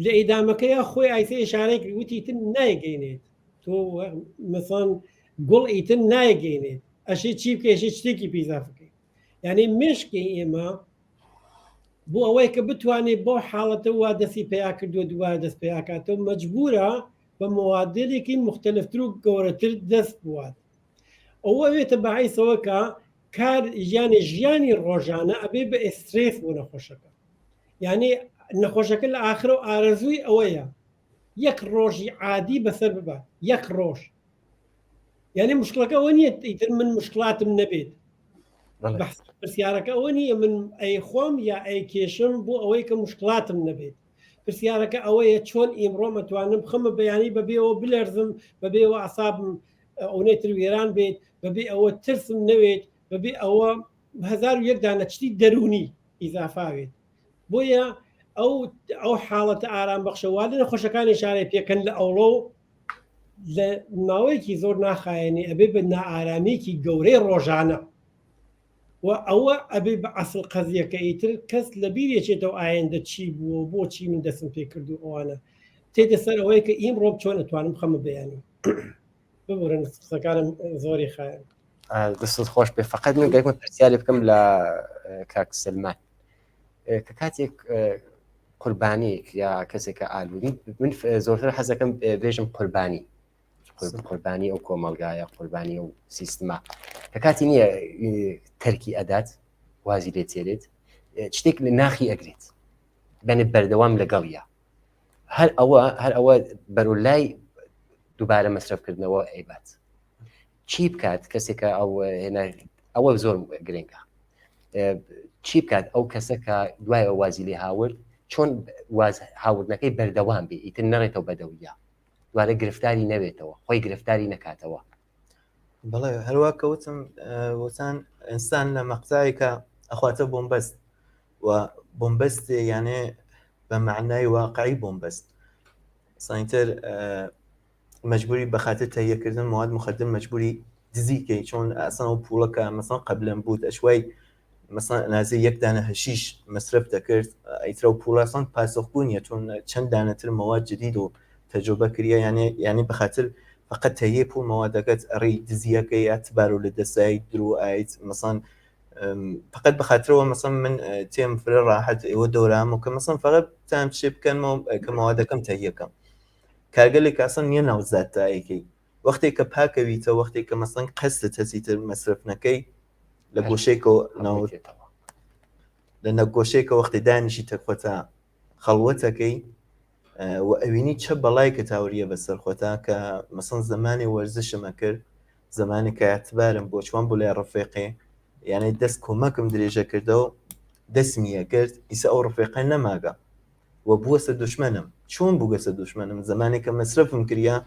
لە ئیدامەکەیا خۆی ئایسە ئشارەی کرد وتی ئیتر نایگەینێت تۆ مەسەڵەن گوڵ ئیتر نایگەینێت ئەشێ چی بکەی ئەشێ شتێکی پێ ئیزافە بکەی یعنی مێشکی ئێمە بۆ ئەوەی کە بتوانێت بۆ حاڵەتە وا دەستی پیا کردووە دووبارە دەست پیاکاتەوە مەجبورە بە مەوادێکی مختلفتر و گەورەتر دەست بوات ئەوە وێتە باعیسەوە کە کار یانێ ژیانی ڕۆژانە ئەبێ بە ئێسترێس بۆ نەخۆشەکە یعنی نەخۆشەکە لە ئاخرە و ئارەزووی ئەوەیە یەک ڕۆژی عادی بەسەر ببات یەک ڕۆژ یعنی مشکلەکە ئەوە نییە ئیتر من مشکلاتم نەبێت پرسیارەکە ئەوە نییە من ئەی خۆم یا ئەی کێشم بۆ ئەوەی کە مشکلاتم نەبێت پرسیارەکە ئەوەیە چۆن ئیمڕۆ مەتوانم بخەمە بەیانی بەبێەوە بلەرزم بەبێەوە ئاسابم ئەونەی تر وێران بێت بەبێ ئەوە ترسم نەوێت بەبێ ئەوە 1001 دانە شتی دەروونی ئیزافاوێت بۆیە ئەو ئەو حاڵەتە ئارام بەخشە وا لە نەخۆشەکانی شارەی پێکەن لە ئەوڵۆ و لە ماوەیەکی زۆر ناخایەنی ئەبێ بە نائارامیکی گەورەی ڕۆژانە و ئەوە ئەبێ بە ئەسڵ قەزیەکە ئیتر کەس لە بیرێکێتەوە ئایندە چی بووە و بۆچی من دەستم پێ کرد و ئەوانە تێتە سەر ئەوەی کە ئیمڕۆ چۆن ئەتوانم خەمە بەیانی ببورن قسەکانم زۆری خایەن دەستت خۆش بێ فقط من گەرمە پرسیاری بکەم لە کاک سلمان کە کاتێک قوربانیک یا کەسێکە ئالوودی من زۆرتر حەزەکەم بێژم قوربانی قوربانی ئەو کۆمەلگایە قوربانی ئەو سیستمە کە کاتی نییە تەرکی ئەدات وازی لێ تێرێت شتێک لە ناخی ئەگرێت بەنێ بەردەوام لەگەڵە هەر ئەوە هەر ئەوە بەرەو لای دووبارە مەسرەفکردنەوە ئەیبات چی بکات کەسێکە ئەو ئەوە زۆر گرنگە چی بکات ئەو کەسە کە دوای ئەو وازی لێ هاورد چۆن واز هاوردنەکەی بەردەوام بێ ئیتر نەڕێتەوە بەدەویە دوارە گرفتاری نەوێتەوە خۆی گرفتاری نەکاتەوە بەڵێ هەروە کەوتم وتان ئینسان لە مەقتایکە ئەخواتە بۆمبەست و بۆمبەست یانێ بە معنای واقعی بۆمبەست ساینتر مجبوری بە خاطر تهیه مواد مخدر مجبوری دزی کەی چۆن ئاسان و پوڵەکە مەسەن قبلەن بود ئەشوای مەسەن نازێ یەک دانە هەشیش مەسرف دەکرد ئیترە و پوڵە سان پاسخگو نیە چۆن چەند دانەتر مواد جدید و تەجربە کریە یانێ یعنی بە خاطر. فقط تەیێ پوڵ مەوادەکەت ئەڕی دزیەکەی ئەتبار و لە دەسای درو ئایت مەسەن فقط بەخاترەوە مەسەن من تێم فرە ڕاحەت ئێوە دەورام و کە مەسەن فقط تام چێ بکەنمەوە کە مەوادەکەم تەهیەکەم کارگەلێک ئاسان نییە ناو زات تایەکەی وەختێک کە پاکەویتە وەختێک کە مەسەن قەستت هەسیتر مەسرف نەکەی لە گۆشەیەکەوە ناوتێتەوە لە نەگۆشەیەکە وەختی دانیشی تەکخۆتا خەڵوەتەکەی و ئەوینی چە بەڵای کە تاوریە بەسەر خۆتا کە مەسەن زەمانی وەرزشم ئەکرد زمانی کە اعتبارم بۆ چوان بۆ لای ڕفێقێ یعنی دەست کۆمەکم درێژە کردەوە دەستمی ئەکرد ئیسە ئەو ڕفێقە نەماگە و بووەسە دوشمنم چۆن بووگەسە دوشمنم زمانێک کە مەسرفم کریا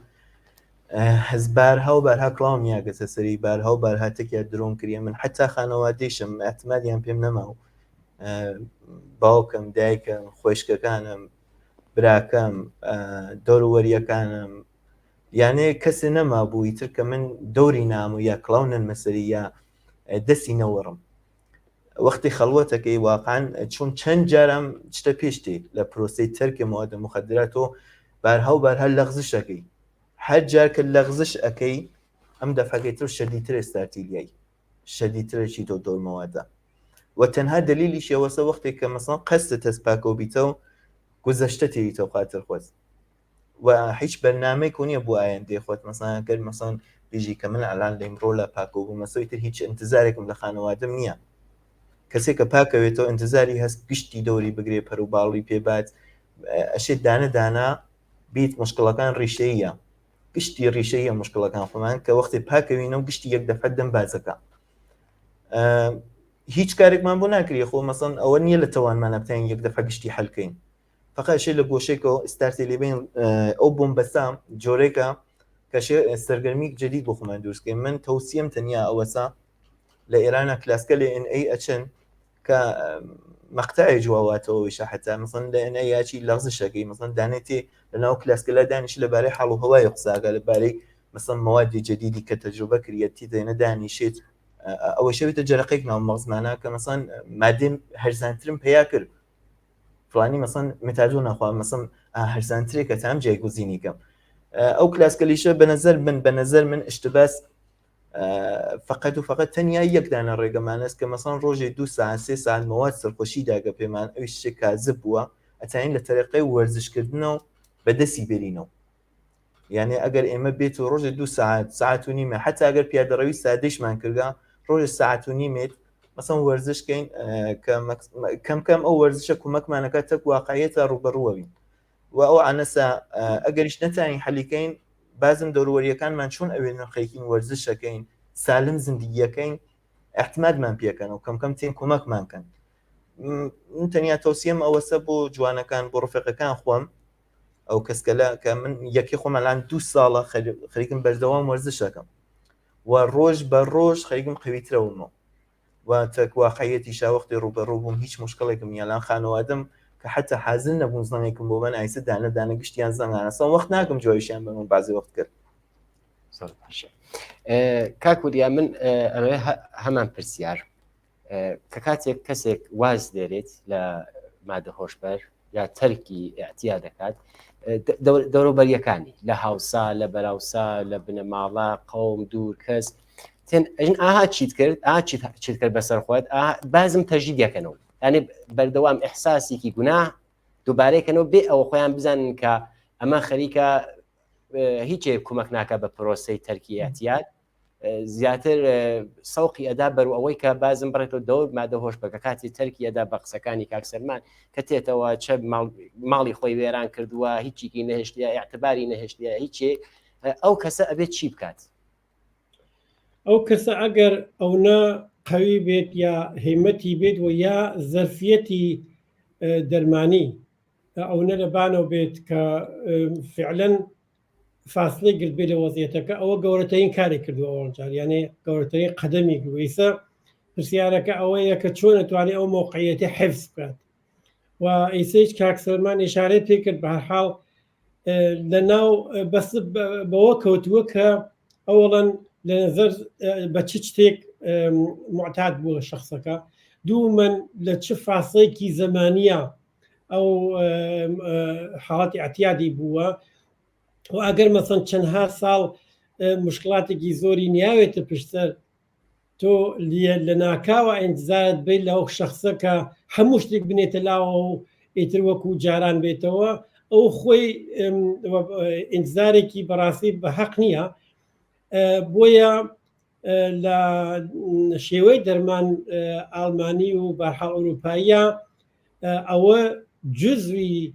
هەز بارها و بارها کڵاوم یاگەسە سەری بارها و بارها تەکیا درۆم کریە من حتا خانەوادەیشم اعتمادیان پێم نەما و باوکم دایکم خۆشکەکانم براکەم دەوروەریەکانم یانێ کەسێ نەما بوو ئیتر کە من دەوری نام و یا کڵاو نەنمە سەری یا دەستی نەوەڕم وەختی خەڵوەتەکەی واقعا چون چەند جارم شتە پێشتێ لە پرۆسەی تەرکە مواد مخدرات و بارها و بارها لەغزشەکەی هەر جار کە لەغزش ئەەکەی ئەم دەفعەکەی تر شەدیتر ئێستارتیلیای شەدیترە چی تۆ دۆر مەوادە و تەنها دلیلیش ئەوەسە وەختێک کە مەسەڵەن قەستت هەست پاکەوە بیتەوە گوزەشتە تێیتەوە خاتر خۆت و هیچ بەرنامەیەک نییە بۆ ئایندەی خۆت مەسەڵەن گەر مەسەڵەن بیژی کە من ئەلان لە ئیمڕۆ لە پاکەوە بوومەسەوە ئیتر هیچ ئینتزارێکم لە خانەوادەم نییە کەسێک کە پاکەوێتەوە ئینتزاری هەست گشتی دەوری بگرێ پەر و باڵی پێ بات ئەشێت دانە دانە بیت مشکڵەکان ڕیشەیە گشتی ڕیشەیە مشکڵەکان خۆمان کە وەختی پاکەوینەوە گشتی یەک دەفعە دەم بازەکە هیچ کارێکمان بۆ ناکرێ خۆ مەسەن ئەوە نییە لە تەوانمانە بتین یەک دەفعە گشتی حلکەین فقط شێ لە گۆشێکەوە ئستارتی لێبین ئەو بۆمبەسا جۆرێکە کە شێ سەرگەرمی جدید بۆ خۆمان دروستکەین من تەوسیەم تەنیا ئەوەسا لە ئێرانە کلاسکە لە ئێن ئەی ئەچن کە مەقتەعێ جواواتەوەیشە حتا مەسەن لە ئێن ئەی یاچی لەغزشەکەی مەسەن دانێتێ لە ناو کلاسکەلا دانیش لەبارەی حاڵ و هەوای قساکە لەبارەی مەسەن مەوادی جدیدی کە تەجروبە کریەتی دێنە دانیشێت ئەوەی شەوێتە جەرەقێک ناو مەغزمانە کە مەسەن مادەی هەرزانترم پەیا کرد فلانی مەسەن متادۆ ناخوا مەسەن هەرزانترێکە تام جایگوزینی کەم ئەو کلاسکەلیشە بە نظر من بە نظر من اشتباس فقط و فقط تەنیا یەک دانە ڕێگەمانەست کە مەسەن ڕۆژێ دو ساعت سێ ساعت مەواد سەرخۆشی داگە پێمان ئەویش شتێک کازب بووە ئەتوانین لە تەرەقەی وەرزشکردنەوە بەدەستی بێرینەوە یعنی ئەگەر ئێمە بێت و ڕۆژێ دو ساعت ساعت و نیمە حتا ئەگەر پیادەڕەوی سادەیشمان کردگا ڕۆژێ ساعت و نیمێت مەسەن وەرزش کەین کە کەم کەم ئەو وەرزشە کومەکمانەکە تەک واقعیەتە ڕوبەڕووە بین و ئەو عەنەسە ئەگەریش نەتوانین حەلیکەین بازم دەوروەریەکانمان چۆن ئەوێ نرخێکین وەرزشەکەین سالم زندگیەکەین احتمادمان پێکەن و کەم کەم تێن کۆمەکمان کەن من تەنیا تەوسیەم ئەوەسە بۆ جوانەکان بۆ ڕفێقەکان خۆم ئەو کەسکەلە کە من یەکی خۆم لان دو ساڵە خەریکم بەردەوام وەرزشەکەم و ڕۆژ بە ڕۆژ خەریکم قەویترەوەمەوە و تەک واقعیەتیشا وەختی ڕووبەڕوو بووم هیچ مشکڵێکم نییە لان خانەوادەم کە حتا حازر نەبوون زەنگێکم بۆ بەن ئایسە دانە دانە گشتیان زەنگانە سەم وەخت ناکەم جوایشیان بەم بازی وەخت کرد زۆر باشە کاک وریا من ئەوێ هەمان پرسیار کە کاتێک کەسێک واز دێرێت لە مادە هۆشبەر یا تەرکی ئەتیا دەکات دەوروبەریەکانی لە هاوسا لە بەراوسا لە بنەماڵە قەوم دوور کەس تێن ئەژن ئاها چیت کرد ئا چیت کرد بەسەر خۆت بازم تەژید یەکەنەوە یعنی بەردەوام ئەحساسێکی گوناه دووبارەیەکەنەوە بێ ئەوە خۆیان بزانن کە ئەمە خەریکە هیچێک کومەک ناکە بە پرۆسەی تەرکی ئەتیاد زیاتر سەوقی ئەدا بەرو ئەوەی کە بازم بڕێتەوە دەور مادە هۆش بەکە کاتی تەرکی ئەدا بە قسەکانی کاک سەلمان کە تێتەوە چە ماڵی خۆی وێران کردووە هیچیکی نەهێشتە اعتباری نەهێشتە هیچێ ئەو کەسە ئەبێت چی بکات ئەو کەسە ئەگەر ئەونا قەوی بێت یا هیمەتی بێت و یا زەرفیەتی دەرمانی ئەونە لە بانەوە بێت کە فعلەن فاسڵەی گرت بێ لە وەزیەتەکە ئەوە گەورەترین کاری کردووە ئەوەڵ جار یانێ گەورەترین قەدەمی گویسە پرسیارەکە ئەوەیە کە چۆن ئەتوانێت ئەو مەوقعیەتی حفظ بکات و ئیسەیش کاک سەلمان ئیشارەی پێ کرد بە هەر حاڵ لە ناو بەس بەوە کەوتووە کە ئەوەڵەن لە نظر بە چ شتێک معتاد بووە شخصەکە دوومەن لە چ فاسەیەکی زەمانیە ئەو حاڵەتی ئەتیادی بووە و ئەگەر مەسەن چەندها ساڵ. مشکلاتێکی زۆری نیاوێتە پشتسەر تۆ لە لە ناکاوە ئینتزارت بێت لە ئەو شخصە کە هەموو شتێک بنێتە لاوە و ئیتر وەکو جاران بێتەوە ئەو خۆی ئینتزارێکی بەڕاستی بە حەق نییە بۆیە لە شێوەی دەرمان ئاڵمانی و بەرحاڵ ئەوروپاییە ئەوە جزوی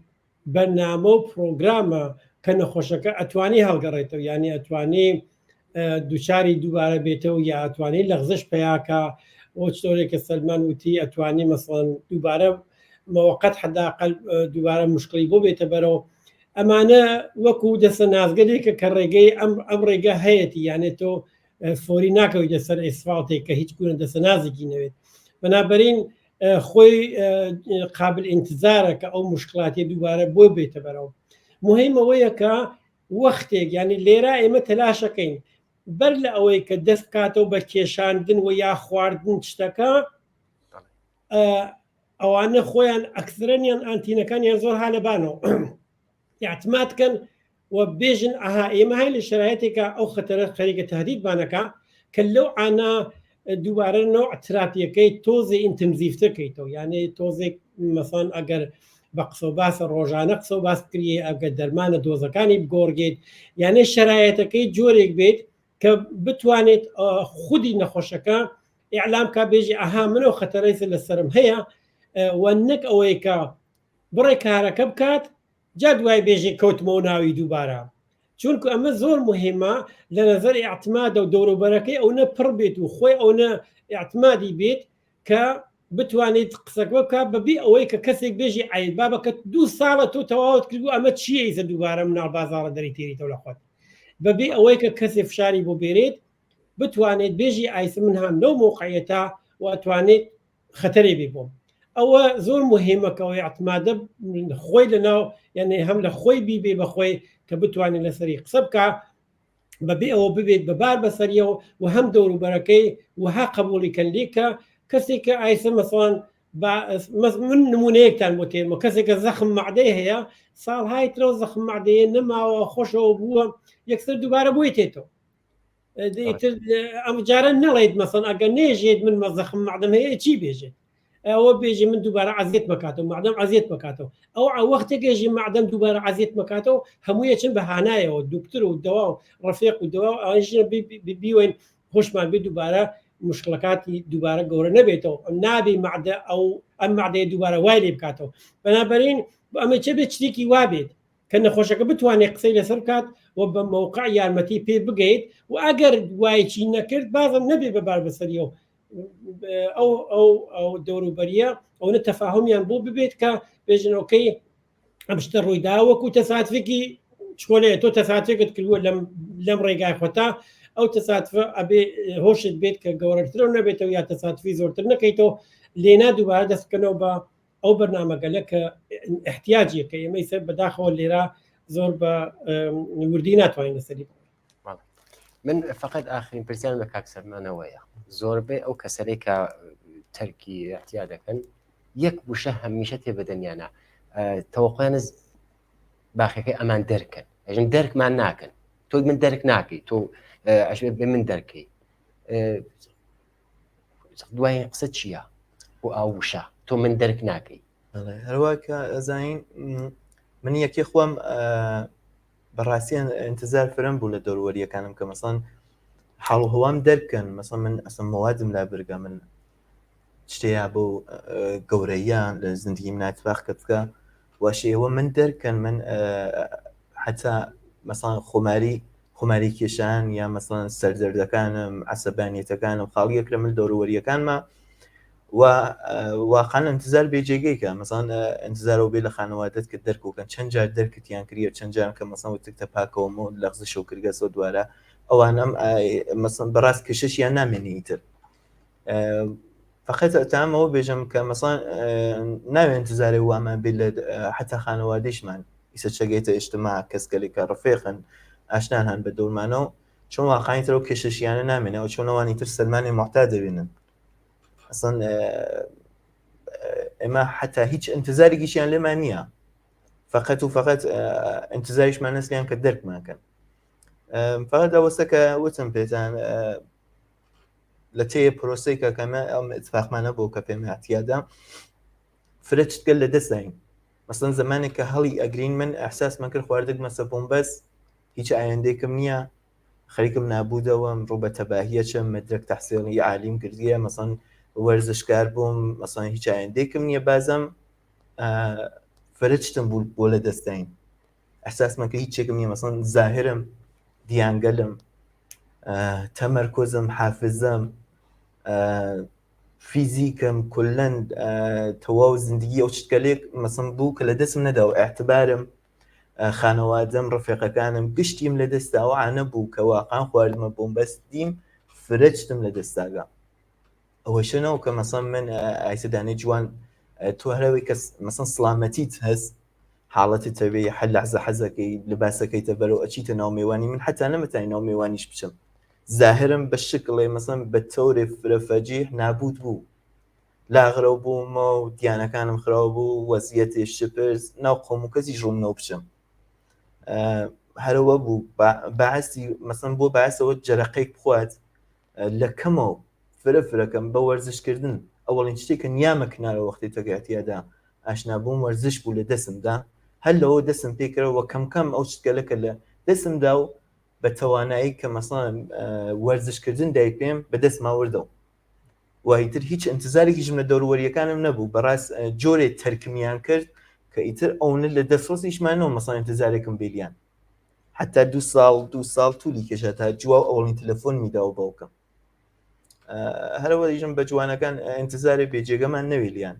بەرنامە و پرۆگرامە کە نەخۆشەکە ئەتوانی هەڵگەڕێتەوە یعنی ئەتوانی دووچاری دووبارە بێتەوە یا ئەتوانی لەغزش پیاکە بۆ چۆرێک کە سەلمان وتی ئەتوانی مەسەڵەن دووبارە مەوەقەت حەداقل دووبارە مشکلی بۆ بێتە بەرەوە ئەمانە وەکو دەسە نازگەلێکە کە ڕێگەی ئەم ئەم ڕێگە هەیەتی یانێ تۆ فۆری ناکەویتە سەر ئیسفاڵتێک کە هیچ گونە دەسە نازێکی نەوێت بەنابەرین خۆی قابل ئینتزارە کە ئەو مشکلاتی دووبارە بۆی بێتە بەرەوە مهم ئەوەیە کە وەختێک ینی لێرە ئێمە تەلاشەکەین بەر لە ئەوەی کە دەست بکاتەوە بە کێشاندن و یا خواردن شتەکە ئەوانە خۆیان ئەکسرەنیان ئانتینەکانیان زۆر هالەبانەوە اعتماد کەن و بێژن ئەها ئێمە هەین لە شرایەتێکا ئەو خەتەرە خەریکە تهدیدمانەکا کە لەو عانا دووبارە نەوع تراپیەکەی تۆزێ ئینتنزیفتر کەیتەوە یانێ تۆزێک مەسان ئەگەر بە قسە و باسە ڕۆژانە قسە و باس بکریێ ئەگەر دەرمانە دۆزەکانی بگۆڕگێت یانێ شرایەتەکەی جۆرێک بێت کە بتوانێت خودی نەخۆشەکە ئیعلام کا بێژی ئەها منەوە خەتەرەی لەسەرم هەیە و نەک ئەوەی کە بڕێ کارەکە بکات جا دوای بێژێ کەوتمەوە ناوی دووبارە چونکو ئەمە زۆر مهمە لە نەزەر ئیعتمادە و دەوروبەرەکەی ئەونە پڕ بێت و خۆی ئەونە ئیعتمادی بێت کە بتوانێت قسەکە بکات بەبێ ئەوەی کە کەسێک بێژی عیب بابە کە دوو ساڵە تۆ تەواوت کردو ئەمە چییە ئیسە دووبارە مناڵ بازاڕە دەری تێریتەوە لە خۆت بەبێ ئەوەی کە کەسێ فشاری بۆ بێرێت بتوانێت بێژی ئایسە من هام لەو مۆقعیەتە و ئەتوانێت خەتەرێ بێ بۆم ئەوە زۆر مهمە کە ئەوەی اعتمادە خۆی لە ناو یعنی هەم لە خۆی بیبێ بە خۆی کە بتوانێت لەسەری قسە بکە بەبێ ئەوە ببێت بە بار بەسەریەوە و هەم دەوروبەرەکەی وها قبولی کەن لێ کە کەسێک کە ئایسە مەسەڵەن من نمونەیەکتان بۆ تێمە کەسێکە زەخم مەعدەی هەیە ساڵهای ترەوە زەخم مەعدەیە نەماوە خۆشەوە بووە یەکسەر دووبارە بۆی تێتەوە ئیتر ئەم جارە نەڵێیت مەسەن ئەگەر نێژێت من مەزەخم مەعدەم هەیە چی بێژێت ئەوە بێژی من دووبارە عزیێت مەکاتەوە مەعدەم عزیێت مەکاتەوە ئەو وەختێک ێژی مەعدەم دووبارە عزیێت مەکاتەوە هەموویە چن بە هانایەوە دوکتر و دەوا و ڕفێق و دەوا ئەوژنە بیوین هۆشمان بێ دووبارە مشکلەکاتی دووبارە گەورە نەبێتەوە نابی مەعدە ئەو ئەم مەعدەیە دووبارە وای لێ بکاتەوە بەنابەرین ئەمە چێ بێت شتێکی وابێت کە نەخۆشەکە بتوانێت قسەی لەسەر بکات و بە مەوقع یارمەتی پێ بگەیت و ئەگەر وایکی نەکرد بازم نەبێ بە بار بەسەریەوە ئەو ئەو ئەو دەوروبەریە ئەوە تەفاهمیان بۆ ببێت کە بێژنەوەکەی ئەم شتە ڕوویدا وەکو تەساتفێکی چۆلەیە تۆ تەساتێکت کردووە لەم لەم ڕێگای خۆتا ئەو تەساتفە ئەبێ هۆشت بێت کە گەورەترەوە نەبێتەوە یا تەساتفی زۆرتر نەکەیتەوە لێنا دووبارە دەست بکەنەوە بە ئەو بەرنامەگەلە کە احتیاجیە کە ئێمەی سەر بەداخەوە لێرە زۆر بە وردی ناتوانین لەسەری من فقط ئاخرین پرسیار لە کاک سەرمانەوەیە زۆربەی ئەو کەسەرەی کە تەرکی احتیا دەکەن یەک وشە هەمیشە تێ بەدەمیانە تەوەقیانە باخەکەی ئەمان دەرکەن ئەژن دەرکمان ناکەن تۆ من دەرک ناکەی تۆ ئەشێ بێ من دەرکەی دوای قسە چییە بۆ ئاو وشە تۆ من دەرک ناکەی هەروە کە ئەزانین من یەکێ خۆم بەڕاستی انتظار فرەم بوو لە دەوروەریەکانم کە مەسەن حاڵ و هەوام دەرکەن مەسەن من ئەسم مەوادم لا برگە من شتەیە بۆ گەورەیان لە زندگیم ناتفاق کە بکە واشەوە من دەرکەن من حتا مەسان خۆماری خوماری کێشان یا مەسەڵەن سەردەردەکانم عەسەبانیەتەکانم خاڵیەک لە مل دەوروەریەکانما و واقعا انتظار بێ جێگەی کە مەسەڵەن انتظارەوە بێ لە خانەوادەت کە دەرکۆکەن چەند جار دەرکتیان کردیە چەند جار کە مەسەڵەن وتکتە پاکەوەم و لەغزشەو کردگەسەوە دوارە ئەوانم مەسەڵەن بەڕاست کێشەشیان نامێنێ ئیتر فقط تامەوە بێژم کە مەسەڵەن ناوێ انتظارێ وامان بێ لە حتا خانەوادەیشمان ئیسە چەگەیتە ئیجتماع کەسگەلێک کە ڕفێقن ئاشنان هەن بە دەورمانەوە چۆن واقعی تر ئەو کێشەشیانە نامێنەوە چۆن ئەوانی تر سەلمانی معتاد دەبینن ئەسڵەن ئێمە حتا هیچ انتظارێکیشیان لێمان نییە فقط و فقط انتظاریشمان نەسلیان کە دەرکمان کەن. فقط ئەوەسە کە وتم پێتان لە تێ پرۆسەی کە کەمە ئەم اتفاقمانە بۆ کە پێم اعتیادا فرە چتگەل لە دەستداین مەسەن زمانێک کە هەڵی ئەگرین من احساسمان کرد خواردگ مەسە بۆم بەس هیچ ئایندێکم نییە خەریکم نابوودەوەم ڕوو بە تەباهیە چم مەدرەک تەحسیڵی عالیم کردیە مەسەن وەرزشکار بووم مەسەن هیچ ئایندێکم نییە بازم فرە چتم بوو بۆ لە دەستداین ئەحساسمە کە هیچ شتێکم نییە مەسەن زاهرم دیانگەلم تەمەرکزم حافزم فیزیکم کلەن تەواو زندگی ئەو شتگەلێک مەسم بوو کە لە دەستم نەدا و اعتبارم خانەوادەم ڕفێقەکانم گشتیم لە دەستاوە عانە بوو کە واقعا خواردمە بۆم بەس دیم فرە شتم لە دەستاگە ئەوەشە نەوە کە مەسەن من ئایسە دانەی جوان تۆ هەرەوەی کەس مەسەن سڵامەتیت هەست حاڵەتی تەوێ هەر لەحزە حەزەکەی لباسەکەیتە بەرەو ئەچیتە ناو مێوانی من حتا نەمەتانی ناو مێوانیش بچم زاهرم بە شکڵێ مەسەن بە تەورێ فرە فەجیح نابوت بوو لاغرەو بوومە و دیانەکانم خراو بوو وەزیەتێ شپرز ناو قۆم و کەسیش ڕوومنەوە بچم هەرەوە بوو باعسی مەسەن بۆ باعسەوە جەرەقەیەک بخوات لە کەمەوە فرە فرەکەم بە وەرزشکردن ئەوەڵین شتێک کە نیامە کنارە وەختی تەگاتیادا ئاشنا بووم وەرزش بوو لە دەستمدا هەر لەوە دەستم پێکرەوە کەم کەم ئەو شتگەلە کە لە دەستمدا و بە توانایی کە مەسەڵەن وەرزشکردن دای پێم بە دەستما وردەوە و ئیتر هیچ ئینتزارێکیشم لە دەوروبەریەکانم نەبوو بەڕاست جۆرێ تەرکمیان کرد کە ئیتر ئەونە لە دەستڕەسیشمانەوە مەسەڵەن ئینتزارێکم بێلیان حتا دو ساڵ دو ساڵ تولی کێشا تا جواو ئەوڵین تەلەفۆنمی داوە باوکم هەرەوە دیژم بە جوانەکان ئینتزارێ بێجێگەمان نەوێلیان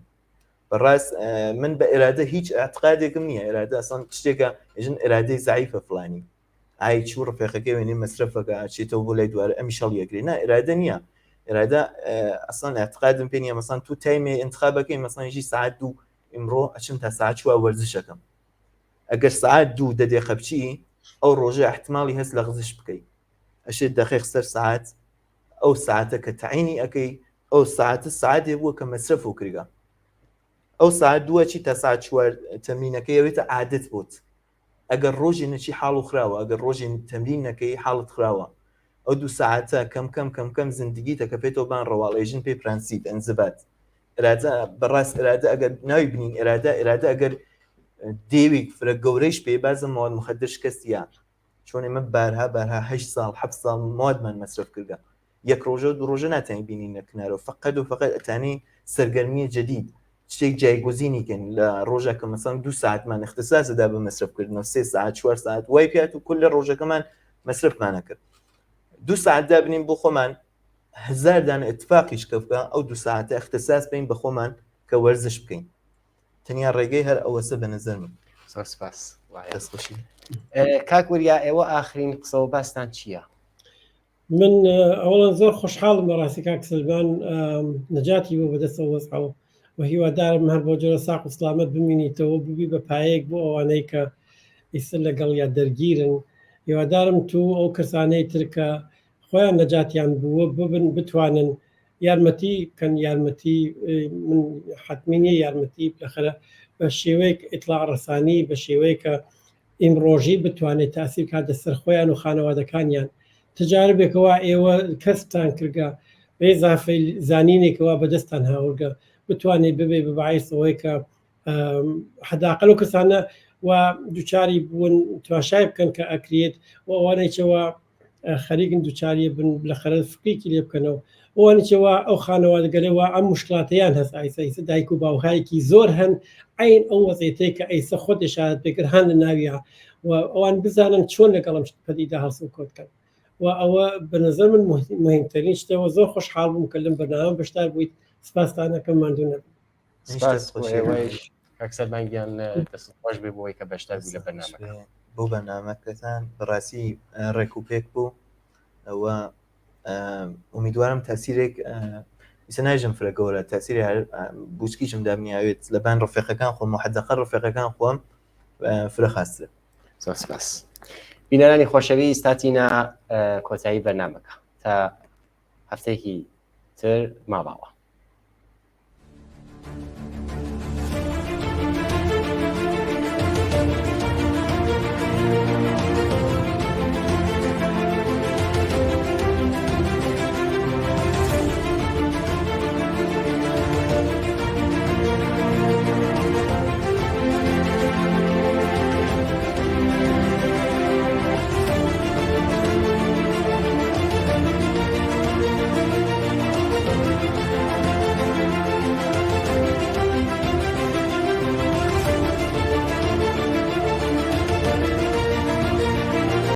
بەڕاست من بە ئێرادە هیچ اعتقادێکم نییە ئێرادە ئەسڵەن شتێکە ژن ئێرادەی زعیفە فلانی ئای چوو ڕفێقەکەی وێنەی مەسرەفەکە ئەچێتەوە بۆ لای دوارە ئەمی شەڵ یەکرێ نا ئێرادە نییە ئێرادە ئەسڵەن اعتقادم پێ نییە مەسان تو تایمێ انتخابەکەی مەسان ژی ساعت دوو ئیمڕۆ ئەچم تا ساعت چوار وەرزشەکەم ئەگەر سعات دوو دە دقیقە بچی ئەو ڕۆژە احتمالی هەست لە غزش بکەی ئەشێت دقیق سەر سعات ئەو ساعتە کە تعینی ئەەکەی ئەو ساعتە ساعتێ بووە کە مەسرەف و کردگە ئەو ساعت دووە چی تا ساعت چوار تەمرینەکەی ئەوێتە عادەت بۆت ئەگەر ڕۆژێ نەچی حاڵ و خراوە ئەگەر ڕۆژێ تەمرین نەکەی حاڵت خراوە ئەو دوو ساعتە کەم کەم کەم کەم زندگیتە کە پێتەوە بان ڕەواڵ ئێژن پێی پرەنسیپ ئەنزبات ئرادە بەڕاست ئرادە ئەگەر ناوی بنین ئرادە ئرادە ئەگەر دێویک فرە گەورەیش پێ بازم مواد مخدر شکستیە چۆن ئێمە بارها بارها هەشت ساڵ حەفت ساڵ موادمان مەسرەف کردە یەک ڕۆژە و دوو ڕۆژە ناتوانین بینینە کنارەوە فقط و فقط ئەتانی سەرگەرمیە جدید شتێک جایگۆزینی کەین لە ڕۆژە کە مەسەڵەن دوو ساعتمان اختصاص دا بە مەسرەفکردنەوە سێ ساعت چوار ساعت وای پێات و کل لە ڕۆژەکەمان مەسرەفمانە کرد دوو ساعت دابنین بۆ خۆمان هزار دانە اتفاقیش کە بکە ئەو دوو ساعتە اختصاص بین بە خۆمان کە وەرزش بکەین تەنیا ڕێگەی هەر ئەوەسە بە نظر من زۆر سپاس دەستخۆشی کاک وریا ئێوە ئاخرین قسە و باستان چییە؟ من ئەوەڵەن زۆر خۆشحاڵم بەڕاستی کاک سلمان نەجاتی بۆ بەدەستەوە وەزعەوە و هیوادارم هەر بۆ جۆرە ساق و سلامەت بمینیتەوە ببی بە پایەیەک بۆ ئەوانەی کە ئیستا لەگەڵ یا دەرگیرن هیوادارم تو ئەو کەسانەی تر کە خۆیان نەجاتیان بووە ببن بتوانن یارمەتی بکەن یارمەتی من حتمی نییە یارمەتی بەخەرە بە شێوەیەک ئیتلاع ڕسانی بە شێوەیەکە ئیمڕۆژی بتوانێت تاسیر کاتە سەر خۆیان و خانەوادەکانیان تجاربێکەوە ئێوە کەسبتان کردگە بێ زافەی زانینێکەوە بەدەستان هاورگە بتوانێت ببێ بە باعیس ئەوەی کە حەداقل و کەسانە و دووچاری بوون تواشای بکەن کە ئەکرێت و ئەوانێکەوە خەریکن دووچاریە بن لە خەرە فکرێکی لێ بکەنەوە ئەوانیچەوە ئەو خانەوادگەلەوە ئەم مشکلاتیان هەست ئایسا ئیسە دایک و باوهایەکی زۆر هەن عین ئەو وەزعیەتەی کە ئەیسە خۆت ئشارەت پێکرد هەن لە ناویا و ئەوان بزانن چۆن لەگەڵم پەدیدا هەڵسوکەوت بکەن و ئەوە بە نظر من مهمترین شتەوە زۆر خۆشحاڵ بووم کە لەم بەرنامە بەشدار بوویت سپاستان ئەکەم ماندوو نەبن سپاس بۆ ئێوەیش کاک سەلمان گیان دەست خۆش بێ بۆی کە بەشدار بوو لە بەرنامەکە بۆ بەرنامەکەتان بەڕاستی ڕێک و پێک بوو ئەوە ئومیدوارم تاسیرێک ئیسە نایژم فرە گەورە تاسیری بوچکیشم دابنیاوێت لەبان ڕفێقەکان خۆم و حەدەقە ڕفێقەکان خۆم فرە خاسترە زۆر سپاس بینەرانی خۆشەویست تاتینە کۆتایی بەرنامەکە تا هەفتەیەکی تر ماڵاوە.